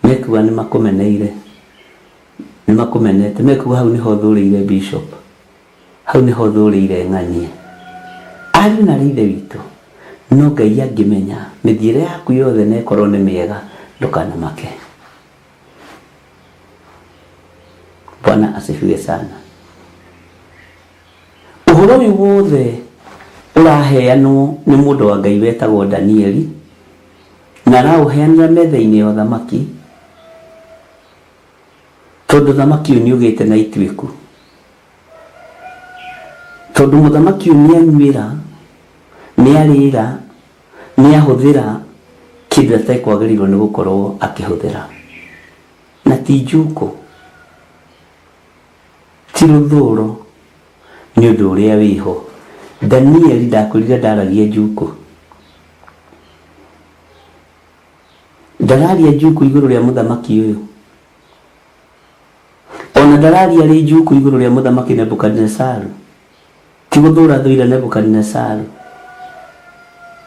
mekuga nĩ makũmeneire, nĩ makũmenete, mekuga hau nĩho ũthũrĩire bishop, hau nĩho ũthũrĩire ng'ania. Ariũ na aarĩ a Ithe witũ, no Ngai angĩmenya mĩthiĩre yaku yothe na ĩkorwo nĩ mĩega, ndũkanamake. Bwana asifiwe sana. Ũhoro ũyũ wothe ũraheanwo nĩ mũndũ wa Ngai wetagwo Danieli, na araũheanĩra metha-inĩ ya ũthamaki, tondũ thamaki ũyũ nĩ ũgĩte na ituĩku, tondũ mũthamaki ũyũ nĩ anyuĩra, nĩ arĩra, nĩ ahũthĩra kĩndũ atekwagĩrĩirwo nĩ gũkorwo akĩhũthĩra, na ti njukũ, ti rũthũro, nĩ ũndũ ũrĩa wĩho. Danieli ndakwĩrire ndaragia njukũ, ndararia njukũ igũrũ rĩa mũthamaki ũyũ, ona ndararia rĩ njukũ igũrũ rĩa mũthamaki Nebukadinesaru, ti gũthũra thũire Nebukadinesaru,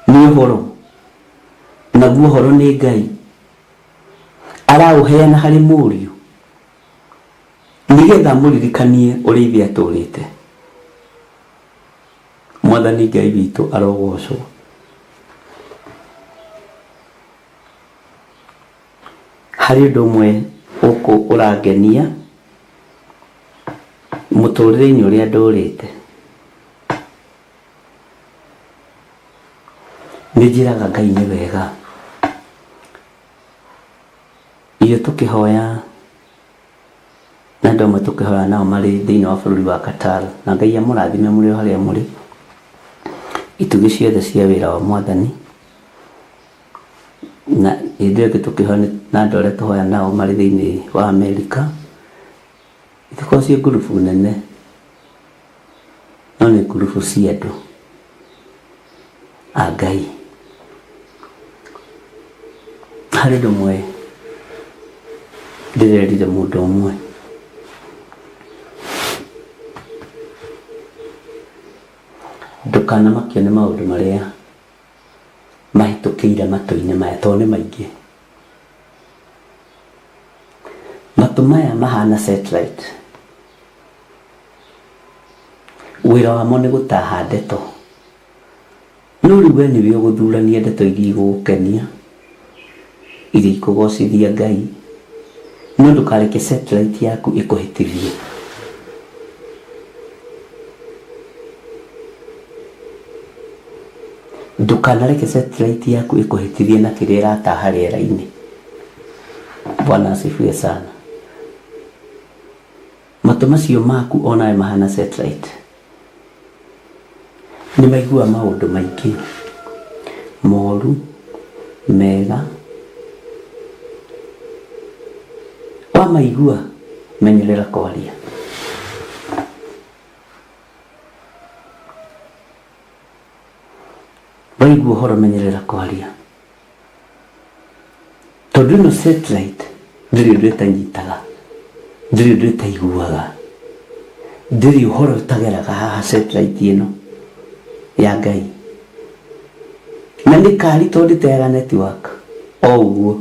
nĩ ũhoro, naguo ũhoro nĩ Ngai araũheana harĩ mũriũ nĩgetha amũririkanie ũrĩa ithe atũrĩte. Mwathani Ngai witũ arogocwo. Harĩ ũndũ ũmwe ũkũ ũrangenia mũtũrĩre-inĩ ũrĩa ndũrĩte, nĩ njĩraga Ngai nĩ wega. Irio tũkĩhoya na andũ amwe tũkĩhoya nao marĩ thĩinĩ wa bũrũri wa Qatar, na Ngai amũrathime mũrĩ o harĩa mũrĩ, itugĩ ciothe cia wĩra wa Mwathani. Na hĩndĩ ĩyo ĩngĩ tũkĩhoya na andũ arĩa tũhoya nao marĩ thĩinĩ wa Amerika, itikoragwo ciĩ ngurubu nene, no nĩ ngurubu cia andũ a Ngai. Harĩ ũndũ ũmwe ndĩrerire mũndũ ũmwe, ndũkanamakio nĩ maũndũ marĩa mahĩtũkĩire matũ-inĩ maya, tondũ nĩ maingĩ. Matũ maya mahana satellite, wĩra wamo nĩ gũtaha ndeto, no rĩu we nĩwe ũgũthurania ndeto iria igũgũkenia, iria ikũgocithia Ngai, no ndũkareke satellite yaku ĩkũhĩtithie. Ndũkanareke satellite yaku ĩkũhĩtithie na kĩrĩa ĩrataha rĩera-inĩ. Bwana asifiwe sana. Matũ macio maku onawe mahana satellite, nĩ maigua maũndũ maingĩ moru, mega. Wamaigua menyerera kwaria. Waigua ũhoro menyerera kwaria, tondũ ĩno satellite ndĩrĩ ũndũ ĩtanyitaga, ndĩrĩ ũndũ ĩtaiguaga, ndĩrĩ ũhoro ũtageraga haha satellite ĩno ya Ngai. Na nĩ kari tondũ ndĩteaga network o ũguo.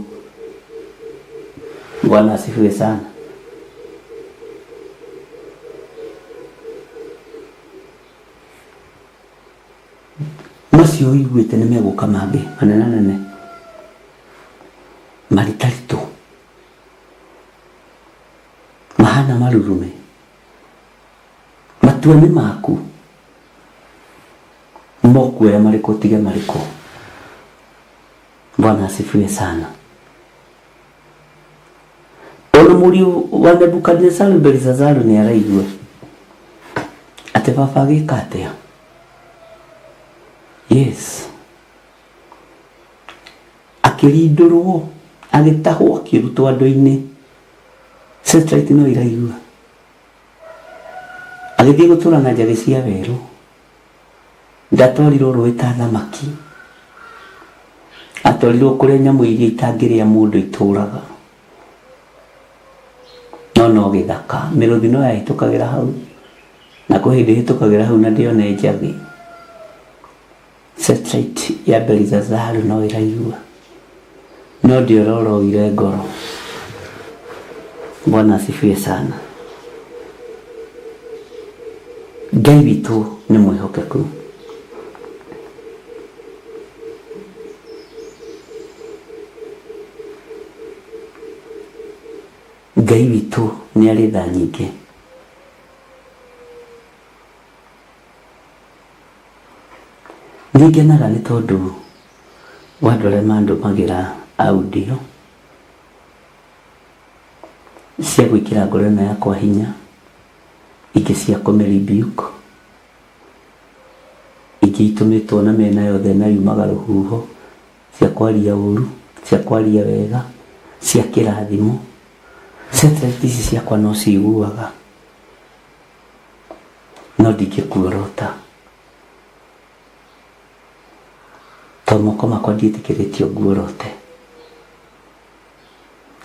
Bwana asifiwe sana. Macio ũiguĩte nĩ megũka mangĩ manene nene maritaritũ mahana marurume. Matua nĩ maku, mokuoya marĩkũ ũtige marĩkũ. Bwana asifiwe sana. Ona mũriũ wa Nebukadinesaru Belisazaru nĩ araigua atĩ baba agĩka atĩa. Yes, akĩrindũrwo, agĩtahwo, akĩrutwo andũ-inĩ. Satellite no iraigua. Agĩthiĩ gũtũra na njagĩ cia werũ, ndatwarirwo rũĩ ta thamaki, atwarirwo kũrĩa nyamũ iria itangĩrĩa mũndũ itũraga, no no gĩthaka, mĩrũthi no yahĩtũkagĩra hau, na kwĩ hĩndĩ ĩhĩtũkagĩra hau na ndĩone njagĩ. Satellite ya Belisazaru no ĩraigua, no ndĩororoire ngoro. Bwana asifiwe sana. Ngai witũ nĩ mwĩhokeku. Ngai Ngai witũ nĩ arĩ tha nyingĩ. Nĩ ngenaga nĩ tondũ wa andũ arĩa mandũmagĩra audio cia gwĩkĩra ngoro ĩno yakwa hinya, ingĩ cia kũmĩ rebuke, ingĩ itũmĩtwo na mĩena yothe na yumaga rũhuho, cia kwaria ũru, cia kwaria wega, cia kĩrathimo. Satellite ici ciakwa no ciguaga, no ndingĩkuorota. To moko makwa ndiĩtĩkĩrĩtio nguorote,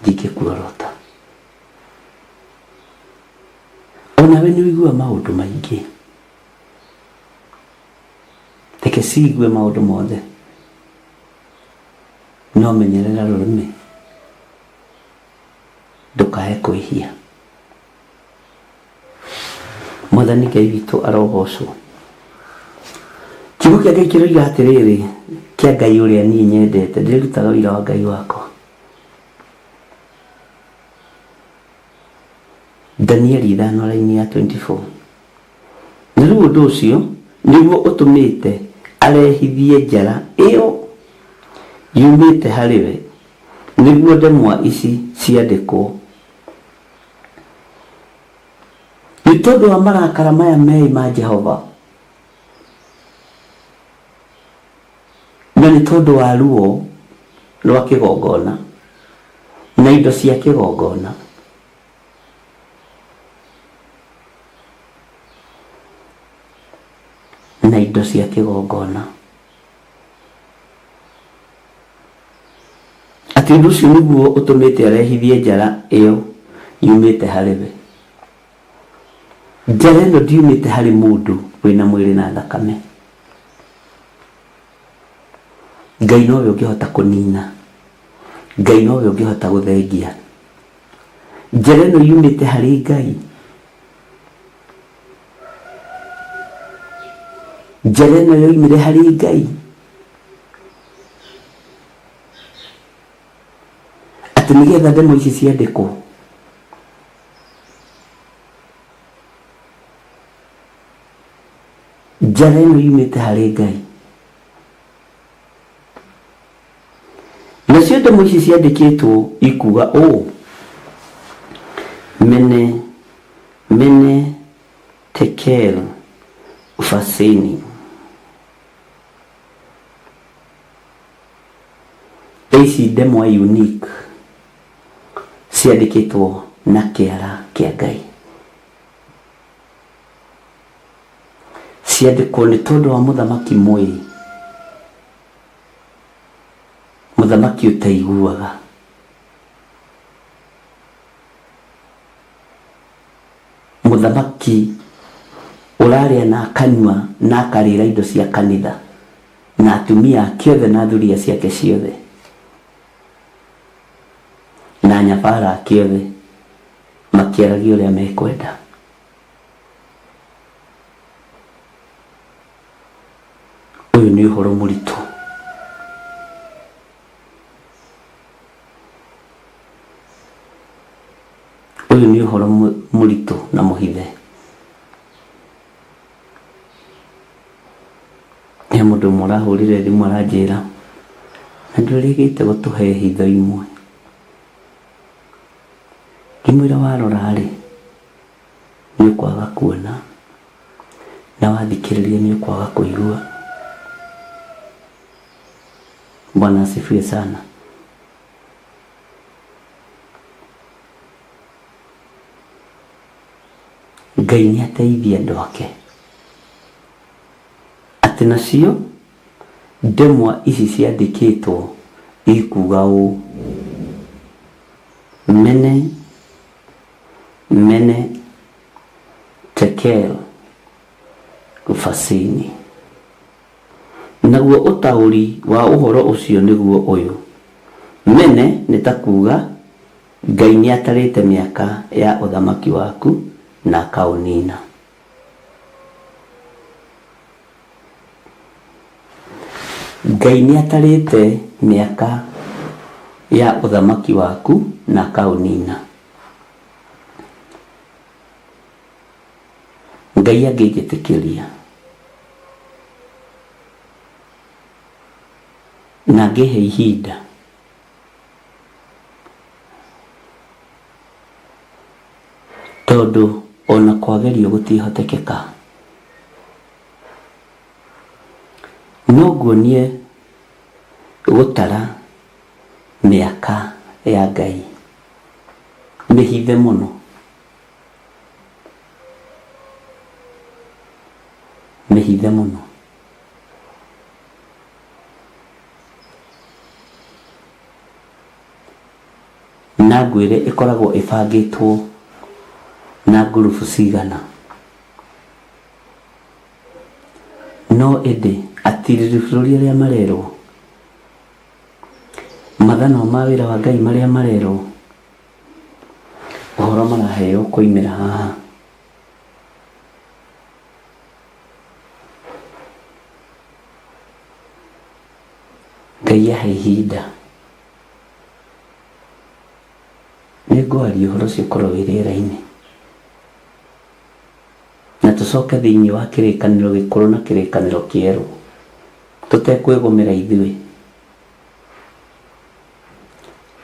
ndingĩkuorota. Onawe nĩ ũiguaga maũndũ maingĩ, reke ciigue maũndũ mothe, no menyerera rũrĩmĩ ndũkae kwĩhia. Mwathani Ngai witũ arogocwo. Kiugo kĩa Ngai kĩroiga atĩrĩrĩ, kĩa Ngai ũrĩa niĩ nyendete, ndĩrutaga ũira wa Ngai wakwa. Danieli ithano raini ya 24. Na rĩu ũndũ ũcio nĩguo ũtũmĩte arehithie njara ĩyo yumĩte harĩ we, nĩguo ndemwa ici ciandĩkwo. Nĩ tondũ wa marakara maya meĩ ma Jehova, na nĩ tondũ wa ruo rwa kĩgongona na indo cia kĩgongona. Na indo cia kĩgongona. Atĩ ũndũ ũcio nĩguo ũtũmĩte arehithie njara ĩyo yumĩte harĩ we. Njara ĩno ndiumĩte harĩ mũndũ wĩna mwĩrĩ na thakame. Ngai nowe ũngĩhota kũnina. Ngai nowe ũngĩhota gũthengia. Njara ĩno yumĩte harĩ Ngai. Njara ĩno yoimire harĩ Ngai. Atĩ nĩgetha ndemwa ici ciandĩkwo. Njara ĩno yumĩte harĩ Ngai. Nacio ndemwa ici ciandĩkĩtwo ikuga ũũ, Mene, Mene, Tekel, Ufarsini. Ici ndemwa unique ciandĩkĩtwo na kĩara kĩa Ngai. Ciandĩkwo nĩ tondũ wa mũthamaki mwĩĩ, mũthamaki ũtaiguaga. Mũthamaki ũrarĩa na akanyua na akarĩra indo cia kanitha na atumia ake othe na thuriya ciake ciothe na anyabara ake othe makĩaragia ũrĩa mekwenda. Ũyũ nĩ ũhoro mũritũ. Ũyũ nĩ ũhoro mũritũ na mũhithe. He mũndũ ũmwe ũrahũrire thimũ aranjĩra, na ndũrĩgĩte gũtũhe hitho imwe. Ngĩmwĩra warora rĩ, nĩ ũkwaga kuona, na wathikĩrĩria nĩ ũkwaga kũigua. Bwana asifiwe sana. Ngai nĩ ateithie andũ ake atĩ nacio ndemwa ici ciandĩkĩtwo ikuga ũũ, Mene, Mene, Tekel, Upharsini. Naguo ũtaũri wa ũhoro ũcio nĩguo ũyũ, Mene nĩ ta kuuga, Ngai nĩatarĩte mĩaka ya ũthamaki waku na akaũnina. Ngai nĩatarĩte mĩaka ya ũthamaki waku na akaũnina. Ngai angĩnjĩtĩkĩria na angĩhe ihinda tondũ ona kwagerio gũtihotekeka no nguonie gũtara mĩaka ya Ngai mĩhithe mũno mĩhithe mũno na ngwĩre ĩkoragwo ĩbangĩtwo na ngurubu cigana no ĩndĩ atirĩrĩri bũrũri arĩa marerwo mathanwa ma wĩra wa Ngai marĩa marerwo ũhoro maraheo kũimĩra haha Ngai ahe ihinda nĩ ngwaria ũhoro ũcio ũkorwo wĩ rĩera-inĩ na tũcoke thĩinĩ wa kĩrĩkanĩro gĩkũrũ na kĩrĩkanĩro kĩerũ tũtekwĩgũmĩra ithuĩ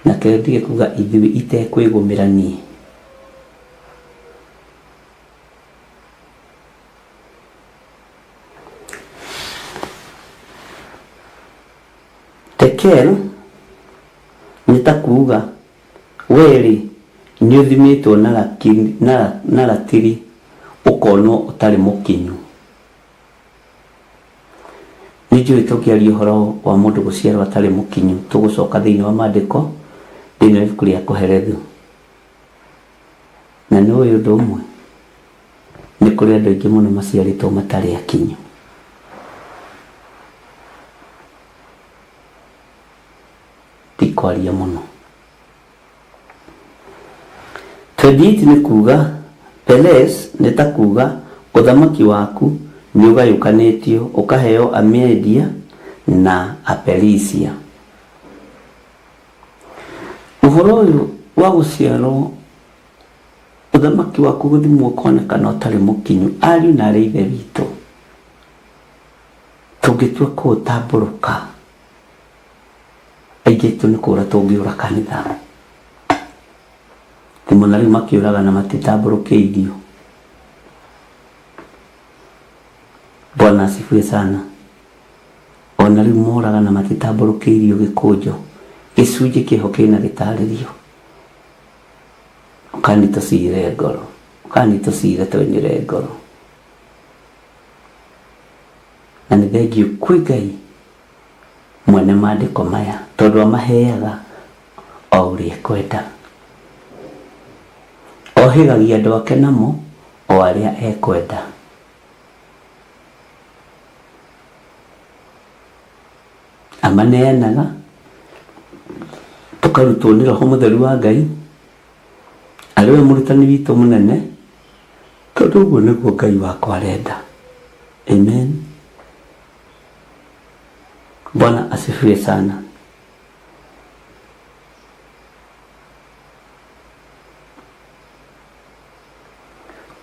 na kĩo ndige kuga ithuĩ itekwĩgũmĩra niĩ Tekel nĩ ta kuuga wee-rĩ nĩ ũthimĩtwo na ratiri ũkonwo ũtarĩ mũkinyu. Nĩ njũĩ tũngĩaria ũhoro wa mũndũ gũciarwo atarĩ mũkinyu tũgũcoka thĩinĩ wa maandĩko thĩinĩ wa ibuku rĩa Kohelethu. Na nĩ ũĩ ũndũ ũmwe? Nĩ kũrĩ andũ aingĩ mũno maciarĩtwo matarĩ akinyu. Ndikwaria mũno. 28 nĩ kuga Peles nĩ ta kuga ũthamaki waku nĩ ũgayũkanĩtio ũkaheo Amedia na Aperisia. Ũhoro ũyũ wa gũciarwo ũthamaki waku gũthimwo ũkonekana ũtarĩ mũkinyu, ariũ na arĩ ithe witũ, tũngĩtua kũũtambũrũka, aingĩ aitũ nĩ kũũra tũngĩũra kanitha. Thimũ na rĩu makĩũraga na matitambũrũkĩirio. Bwana asifiwe sana. Ona rĩu moraga na matitambũrũkĩirio gĩkũnjo, gĩcunjĩ kĩho kĩna gĩtarĩrio. Ũkani tũcire ngoro, ũkani tũcire tũnyure ngoro. Na nĩ thengiũ kwĩ Ngai mwene maandĩko maya tondũ amaheaga o ũrĩa ekwenda. Ohĩgagia andũ ake namo o arĩa ekwenda. Amaneanaga tũkarutwo nĩ Roho Mũtheru wa Ngai arĩ we mũrutani witũ mũnene tondũ ũguo nĩguo Ngai wakwa arenda. Amen. Bwana asifiwe sana.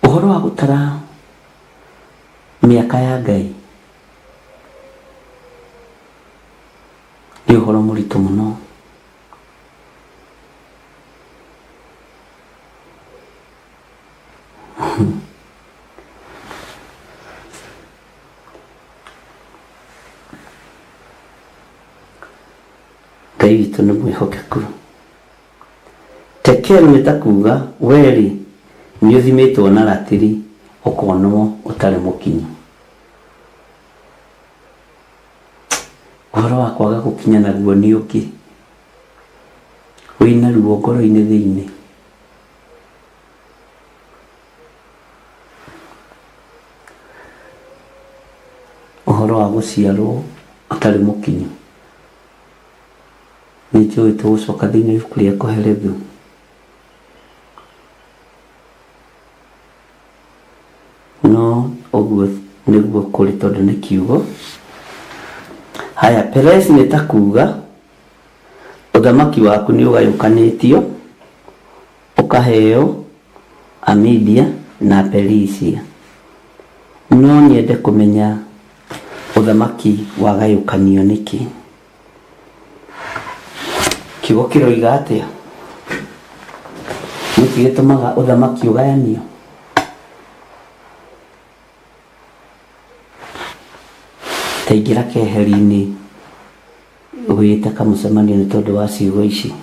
Ũhoro wa gũtara mĩaka ya Ngai nĩ ũhoro mũritũ mũno. Ngai witũ nĩ mwĩhokeku. Tekel nĩ ta kuuga wee-rĩ nĩ ũthimĩtwo na ratiri ũkonwo ũtarĩ mũkinyu. Ũhoro wa kwaga gũkinya naguo nĩ ũngĩ. Wĩna ruo ngoro-inĩ thĩinĩ. Ũhoro wa gũciarwo ũtarĩ mũkinyu. Nĩ njũĩ tũgũcoka thĩinĩ wa ibuku rĩa Kohelethu. No ũguo nĩguo kũrĩ tondũ nĩ kiugo. Haya, Peresi nĩ ta kuuga ũthamaki waku nĩ ũgayũkanĩtio ũkaheo Amedia na Perisia. No nyende kũmenya ũthamaki wagayũkanio nĩkĩ. Kiugo kĩroiga atĩa? Nĩkĩ gĩtũmaga ũthamaki ũgayanio? Ta ingĩra keheri-inĩ wĩte kamũcemanio nĩ tondũ wa ciugo ici.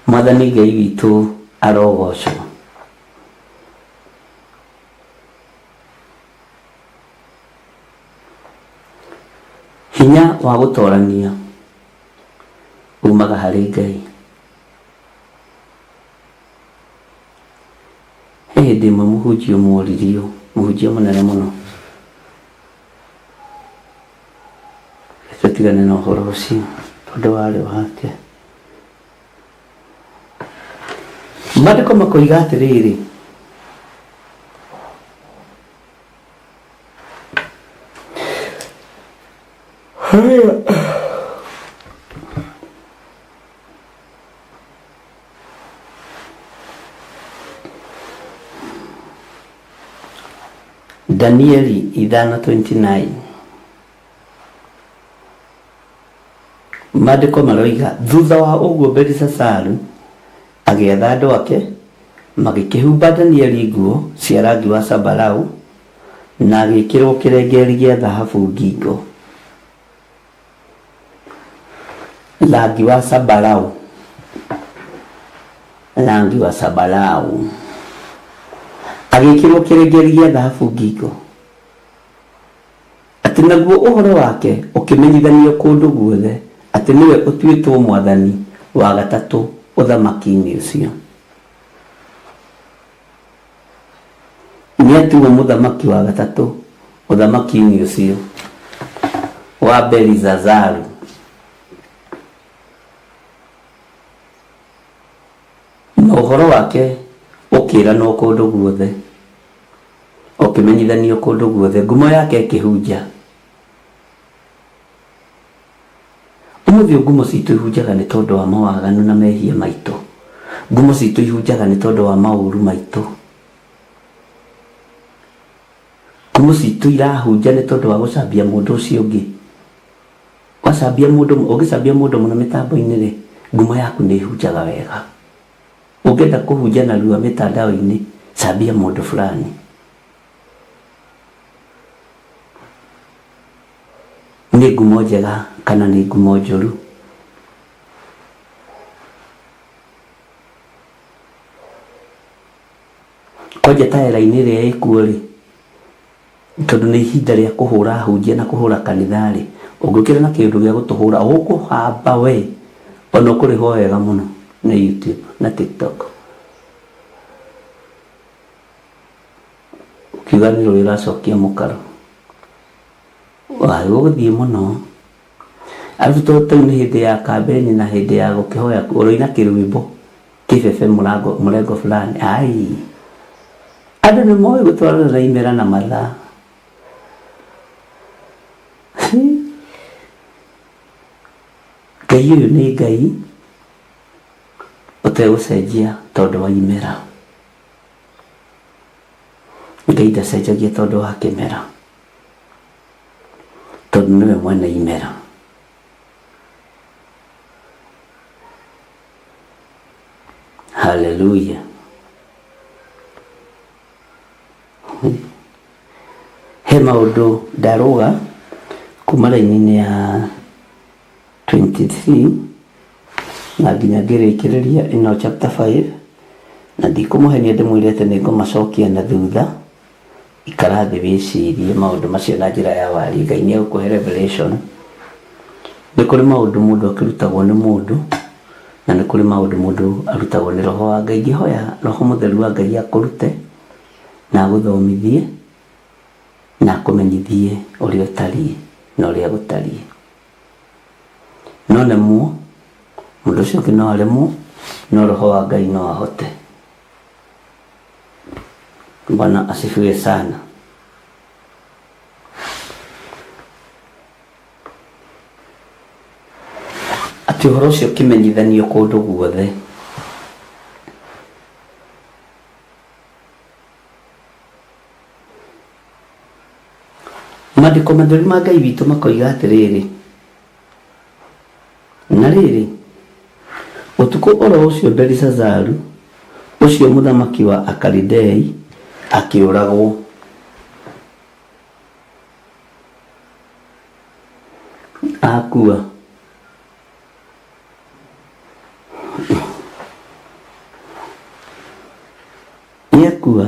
Mwathani Ngai witũ arogocwo. Hinya wa gũtorania umaga harĩ Ngai. He hĩndĩ ĩmwe mũhunjia ũmwe oririo, mũhunjia mũnene mũno, tũtigane na ũhoro ũcio tondũ warĩ wake. Maandĩko makoiga atĩrĩrĩ, Danieli 5:29 Maandĩko maroiga thutha wa ũguo Belisasaru agĩatha andũ ake magĩkĩhumba Danieli nguo cia rangi wa zambarau na agĩĩkĩrwo kĩrengeeri gĩa thahabu ngingo. Rangi wa zambarau. Rangi wa zambarau. Agĩĩkĩrwo kĩrengeeri gĩa thahabu ngingo. Atĩ naguo ũhoro wake ũkĩmenyithanio kũndũ guothe atĩ nĩwe ũtuĩtwo mwathani wa gatatũ ũthamaki-inĩ ũcio. Nĩatuo mũthamaki wa gatatũ ũthamaki-inĩ ũcio wa Belizazaru. Na ũhoro wake ũkĩĩranwo kũndũ guothe, ũkĩmenyithanio kũndũ guothe, ngumo yake ĩkĩhunja. Ũmũthĩ ũyũ ngumo citũ ihunjaga nĩ tondũ wa mawaganu na mehia maitũ. Ngumo citũ ihunjaga nĩ tondũ wa maũru maitũ. Ngumo citũ irahunja nĩ tondũ wa gũcambia mũndũ ũcio ũngĩ. Wacambia mũndũ, ũngĩcambia mũndũ mũno mĩtambo-inĩ rĩ, ngumo yaku nĩ ĩhunjaga wega. Ũngĩenda kũhunja narua mĩtandao-inĩ, cambia mũndũ fulani. Nĩ ngumo njega kana nĩ ngumo njũru? Kwanja ta era-inĩ ĩrĩa ĩkuo rĩ, tondũ nĩ ihinda rĩa kũhũra ahunjia na kũhũra kanitha rĩ, ũngĩũkĩra na kĩũndũ gĩa gũtũhũra, ũgũkũhamba we, ona ũkũrĩhwo wega mũno nĩ YouTube na TikTok. Ũkiuga nĩ rũĩ ũracokia mũkaro. Wai ũgũthiĩ mũno. Arabu tondũ rĩu nĩ hĩndĩ ya kambeni na hĩndĩ ya gũkĩhoya ũroina kĩrwĩmbo kĩbebe mũrango mũrengo fulani. Ai. Andũ nĩ moĩ gũtwarana na imera na mathaa. Ngai ũyũ nĩ Ngai ũtegũcenjia tondũ wa imera. Ngai ndacenjagia tondũ wa kĩmera, tondũ nĩwe mwene imera. Haleluya. He maũndũ ndarũga kuma raini-inĩ ya 23 na nginya ngĩrĩkĩrĩria ĩno chapter 5 na ndikũmũhenia ndĩmwĩre atĩ nĩ ngũmacokia na thutha. Ikara thĩ wĩcirie maũndũ macio na njĩra ya warie. Ngai nĩ egũkũhe revelation. Nĩ kũrĩ maũndũ mũndũ akĩrutagwo nĩ mũndũ na nĩ kũrĩ maũndũ mũndũ arutagwo nĩ Roho wa Ngai. Ingĩhoya Roho Mũtheru wa Ngai akũrute na agũthomithie na akũmenyithie ũrĩa ũtariĩ na ũrĩa gũtariĩ. No nemwo, mũndũ ũcio ũngĩ no aremwo, no Roho wa Ngai no ahote. Bwana asifiwe sana. Atĩ ũhoro ũcio ũkĩmenyithanio kũndũ guothe. Maandĩko matheru ma Ngai witũ makoiga atĩrĩrĩ, na rĩrĩ, ũtukũ oro ũcio Belishazaru ũcio mũthamaki wa Akalidei akĩũragwo. Akua. Nĩakua.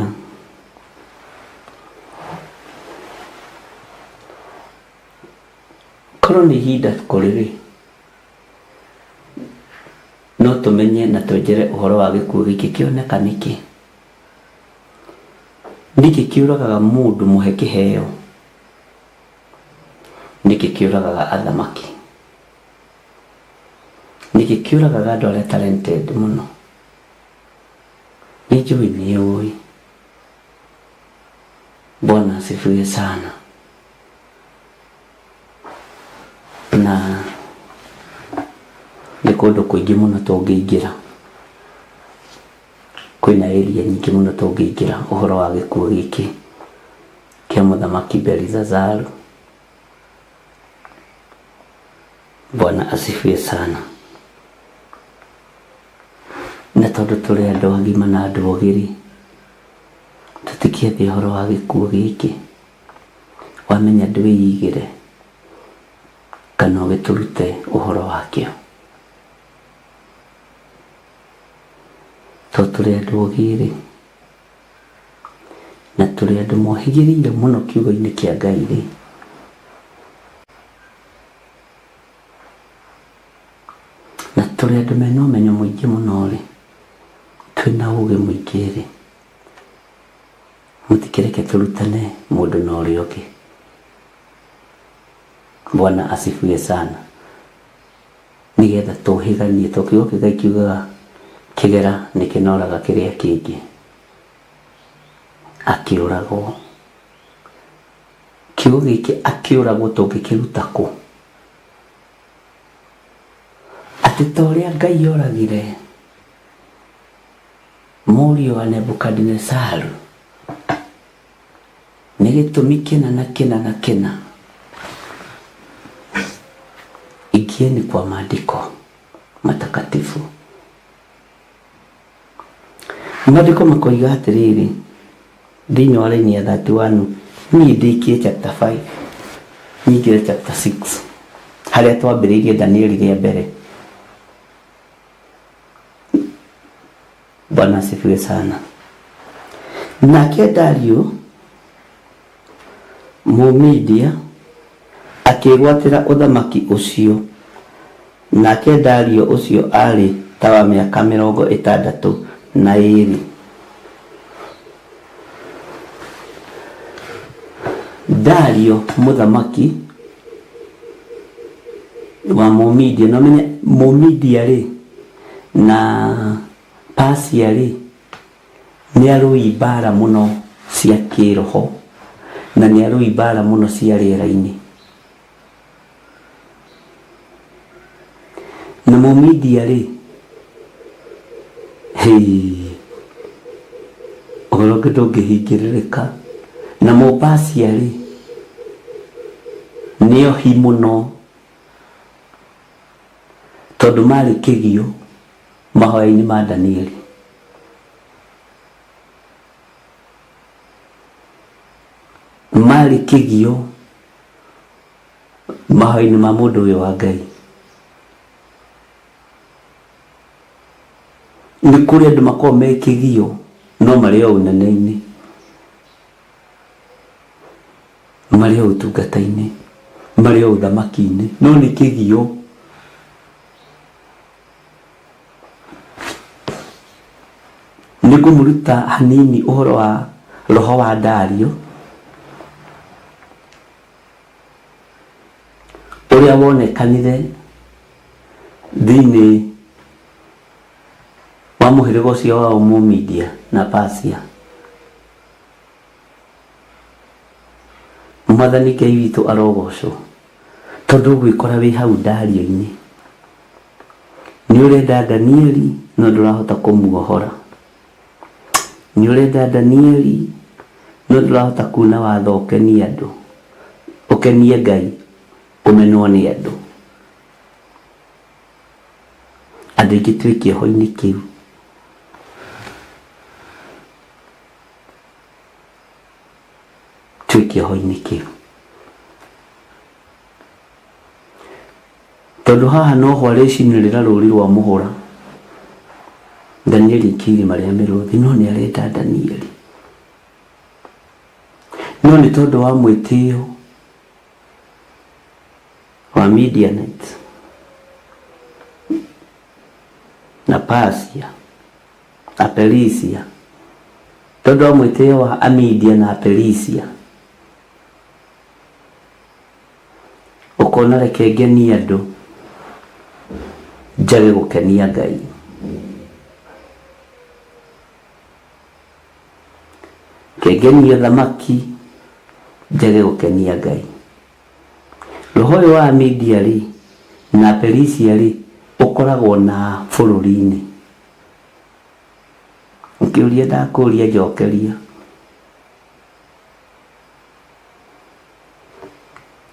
Korwo nĩ ihinda kũrĩ rĩ, no tũmenye na twenjere ũhoro wa gĩkuũ gĩkĩ kĩoneka nĩkĩ. Nĩkĩ kĩũragaga mũndũ mũhe kĩheo? Nĩkĩ kĩũragaga athamaki? Nĩkĩ kĩũragaga andũ arĩa talented mũno? Nĩ njũĩ nĩ ũĩ. Bwana asifiwe sana. Na nĩ kũndũ kũingĩ mũno tũngĩingĩra. Kwĩna area nyingĩ mũno tũngĩingĩra ũhoro wa gĩkuũ gĩkĩ kĩa mũthamaki Belizazaru. Bwana asifiwe sana. Na tondũ tũrĩ andũ agima na andũ ogĩ-rĩ, tũtikĩethe ũhoro wa gĩkuũ gĩkĩ. Wamenya ndwĩigĩre kana ũgĩtũrute ũhoro wakĩo. Tondũ tũrĩ andũ ogĩ-rĩ, na tũrĩ andũ mohĩgĩrĩire mũno kiugo-inĩ kĩa Ngai-rĩ, na tũrĩ andũ mena ũmenyo mũingĩ mũno-rĩ, twĩna ũgĩ mũingĩ-rĩ, mũtikĩreke tũrutane mũndũ na ũrĩa ũngĩ. Bwana asifiwe sana. Nĩgetha tũhĩganie, tondũ kiugo kĩa Ngai kiugaga kĩgera nĩ kĩnoraga kĩrĩa kĩngĩ. Akĩũragwo. Kiugo gĩkĩ akĩũragwo tũngĩkĩruta kũ? Atĩ ta ũrĩa Ngai oragire mũriũ wa Nebukadinesaru nĩ gĩtũmi kĩna na kĩna na kĩna. Ingieni kwa maandiko matakatifu. Maandĩko makoiga atĩrĩrĩ, thĩinĩ wa raini ya 31, niĩ ndĩkie chapter 5, nyingĩre chapter 6, harĩa twambĩrĩirie Danieli rĩa mbere. Bwana asifiwe sana. Nake Dario Mũmedia akĩĩgwatĩra ũthamaki ũcio, nake Dario ũcio aarĩ ta wa mĩaka mĩrongo ĩtandatũ na ĩĩrĩ. Dario mũthamaki wa Mũmedia, na ũmenye Mũmedia-rĩ na Persia-rĩ, Nĩ arũi mbaara mũno cia kĩroho na nĩ arũi mbaara mũno cia rĩera-inĩ. Na Mũmindia rĩ, hĩĩ, ũhoro ũngĩ ndũngĩhingĩrĩrĩka. Na Mũpacia rĩ, nĩ ohi mũno tondũ marĩ kĩgio mahoya-inĩ ma Danieli. Marĩ kĩgio mahoya-inĩ ma mũndũ ũyũ wa Ngai. Nĩ kũrĩ andũ makoragwo me kĩgio no marĩ o ũnene-inĩ, marĩ o ũtungata-inĩ, marĩ o ũthamaki-inĩ, no nĩ kĩgio. Nĩ ngũmũruta hanini ũhoro wa roho wa Dario, ũrĩa wonekanire thĩinĩ wa mũhĩrĩga ũcio wao Mũmedia na Persia. Mwathani Ngai witũ arogocwo tondũ ũgwĩkora wĩ hau ndario-inĩ. Nĩ ũrenda Danieli no ndũrahota kũmuohora. Nĩ ũrenda Danieli no ndũrahota kuna watho ũkenie andũ. Ũkenie Ngai, ũmenwo nĩ andũ. Andũ aingĩ twĩ kĩoho-inĩ kĩu. Twĩ kĩoho-inĩ kĩu. Tondũ haha noho arĩcinĩrĩra rũri rwa mũhũra. Danieli aikio irima rĩa mĩrũthi, no nĩ arenda Danieli. No nĩ tondũ wa mwĩtĩo wa Midianites na Persia na Perisia, tondũ wa mwĩtĩo wa Amidia na Aperisia, ũkona reke ngenie andũ njage gũkenia Ngai. Reke ngenie thamaki njage gũkenia Ngai. Roho ũyũ wa Media rĩ na Perisia rĩ ũkoragwo na bũrũri-inĩ. Ũkĩũria ndakũria njokeria.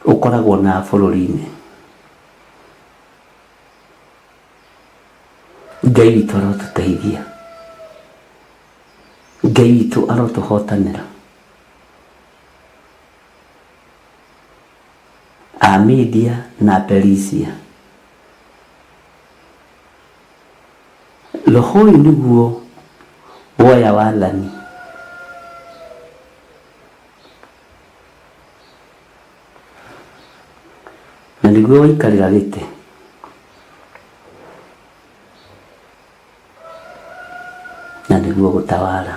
Ũkoragwo na bũrũri-inĩ. Ngai witũ arotũteithia. Ngai witũ arotũhotanĩra. Amidia na Aperisia. Roho ũyũ nĩguo woya wathani. Na nĩguo waikarĩra gĩtĩ. Na nĩguo gũtawara.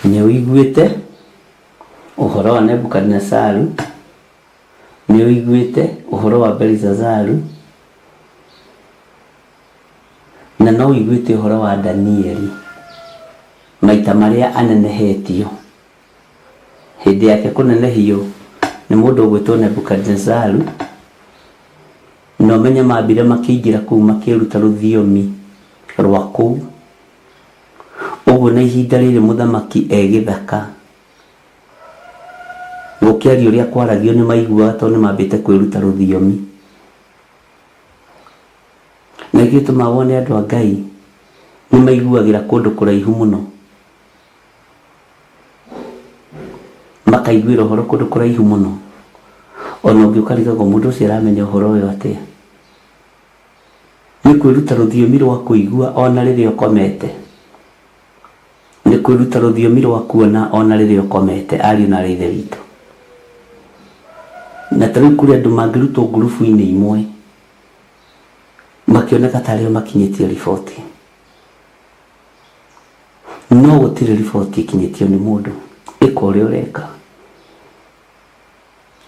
Nĩ ũiguĩte ũhoro wa Nebukadinezaru, nĩ ũiguĩte ũhoro wa Belisazaru, na no ũiguĩte ũhoro wa Danieli maita marĩa anenehetio. Hĩndĩ yake kũnenehio nĩ mũndũ ũgwĩtwo Nebukadinezaru, na ũmenye mambire makĩingĩra kũu makĩruta rũthiomi rwa kũu. Ũguo na ihinda rĩrĩ mũthamaki e gĩthaka, gũkĩario ũrĩa kwaragio nĩ maiguaga tondũ nĩ mambĩte kwĩruta rũthiomi. Na nĩkĩo gĩtũmaga wone andũ a Ngai nĩ maiguagĩra kũndũ kũraihu mũno. Makaiguĩra ũhoro kũndũ kũraihu mũno. Ona ũngĩ ũkarigagwo mũndũ ũcio aramenya ũhoro ũyũ atĩa. Nĩ kwĩruta rũthiomi rwa kũigua ona rĩrĩa ũkomete. Nĩ kwĩruta rũthiomi rwa kuona ona rĩrĩa ũkomete, ariũ na aarĩ a Ithe witũ. Na ta rĩu kũrĩ andũ mangĩrutwo ngurubu-inĩ imwe, makĩoneka tarĩ o makinyĩtie riboti. No gũtirĩ riboti ĩkinyĩtio nĩ mũndũ. Ĩka ũrĩa ũreka.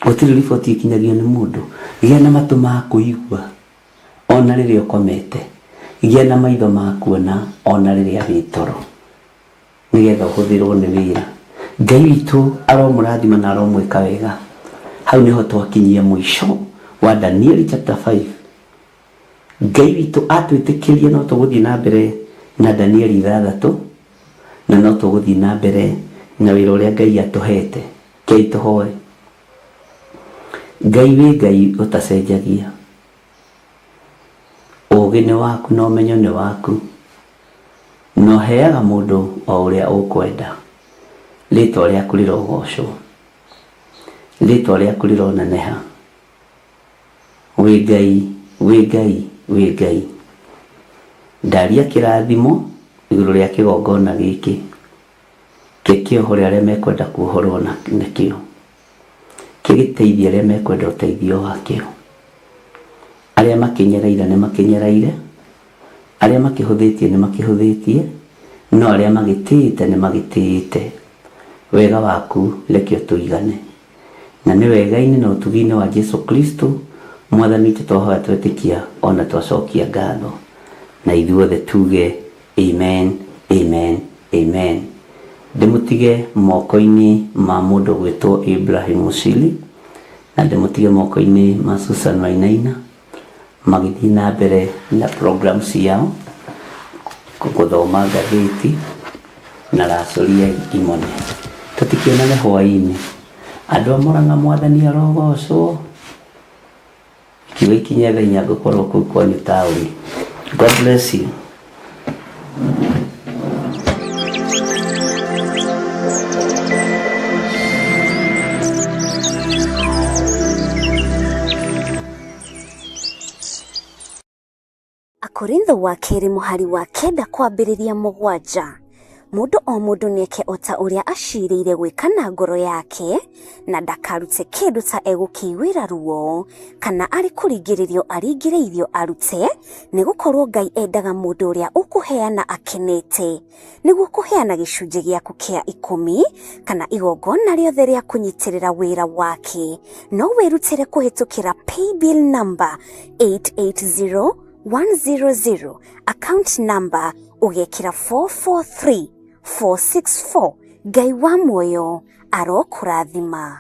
Gũtirĩ riboti ĩkinyagio nĩ mũndũ. Gĩa na matũ ma kũigua ona rĩrĩa ũkomete. Gĩa na maitho ma kuona ona rĩrĩa wĩ toro. Nĩgetha ũhũthĩrwo nĩ wĩra. Ngai witũ aromũrathima na aromwĩka wega. Hau nĩho twakinyia mũico wa Danieli chapter 5. Ngai witũ atwĩtĩkĩria no tũgũthiĩ na mbere na Danieli ithathatũ, na no tũgũthiĩ na mbere na wĩra ũrĩa Ngai atũhete. Rekei tũhoe. Ngai wĩ Ngai ũtacenjagia. Ũgĩ nĩ waku na ũmenyo nĩ waku, na ũheaga mũndũ o ũrĩa ũkwenda. Rĩtwa rĩaku rĩrogocwo. Rĩtwa rĩaku rĩroneneha. Wĩ Ngai, wĩ Ngai, wĩ Ngai. Ndaria kĩrathimo igũrũ rĩa kĩgongona gĩkĩ. Kĩ kĩohore arĩa mekwenda kuohorwo nakĩo. Kĩgĩteithie arĩa mekwenda ũteithio wakĩo. Arĩa makĩnyereire nĩ makĩnyereire, arĩa makĩhũthĩtie nĩ makĩhũthĩtie, no arĩa magĩtĩĩte nĩ magĩtĩĩte. Wega waku reke ũtũigane. Na nĩ wega-inĩ na ũtugi-inĩ wa Jesu Kristo Mwathani witũ twahoya twetĩkia o na twacokia ngatho. Na ithuothe tuge Amen, amen, amen. Ndĩmũtige moko-inĩ ma mũndũ ũgwĩtwo Ibrahim Musili, na ndĩmũtige moko-inĩ ma Susan Wainaina, magĩthiĩ na mbere na program ciao, gũthoma ngathĩti, na racũriai imone. Tũtikĩonane hwaĩ-inĩ. Andũ a Mũrang'a mwathani arogocwo. Ikiuga ikinye thaa 4 ngũkorwo kũu kwanyu taũni. God bless you. Akorintho wa kerĩ mũhari wa 9 kwambĩrĩria 7. Mũndũ o mũndũ nĩeke o ta ũrĩa acirĩire gwĩka na ngoro yake, na ndakarute kĩndũ ta egũkĩiguĩra ruo, kana arĩ kũringĩrĩrio aringĩrĩirio arute, nĩgũkorwo Ngai endaga mũndũ ũrĩa ũkũheana akenete. Nĩguo kũheana gĩcunjĩ gĩaku kĩa 10 kana igongona rĩothe rĩa kũnyitĩrĩra wĩra wake, no wĩrutĩre kũhĩtũkĩra paybill number 880100, account number ũgekĩra 443464. Ngai wa muoyo arokũrathima.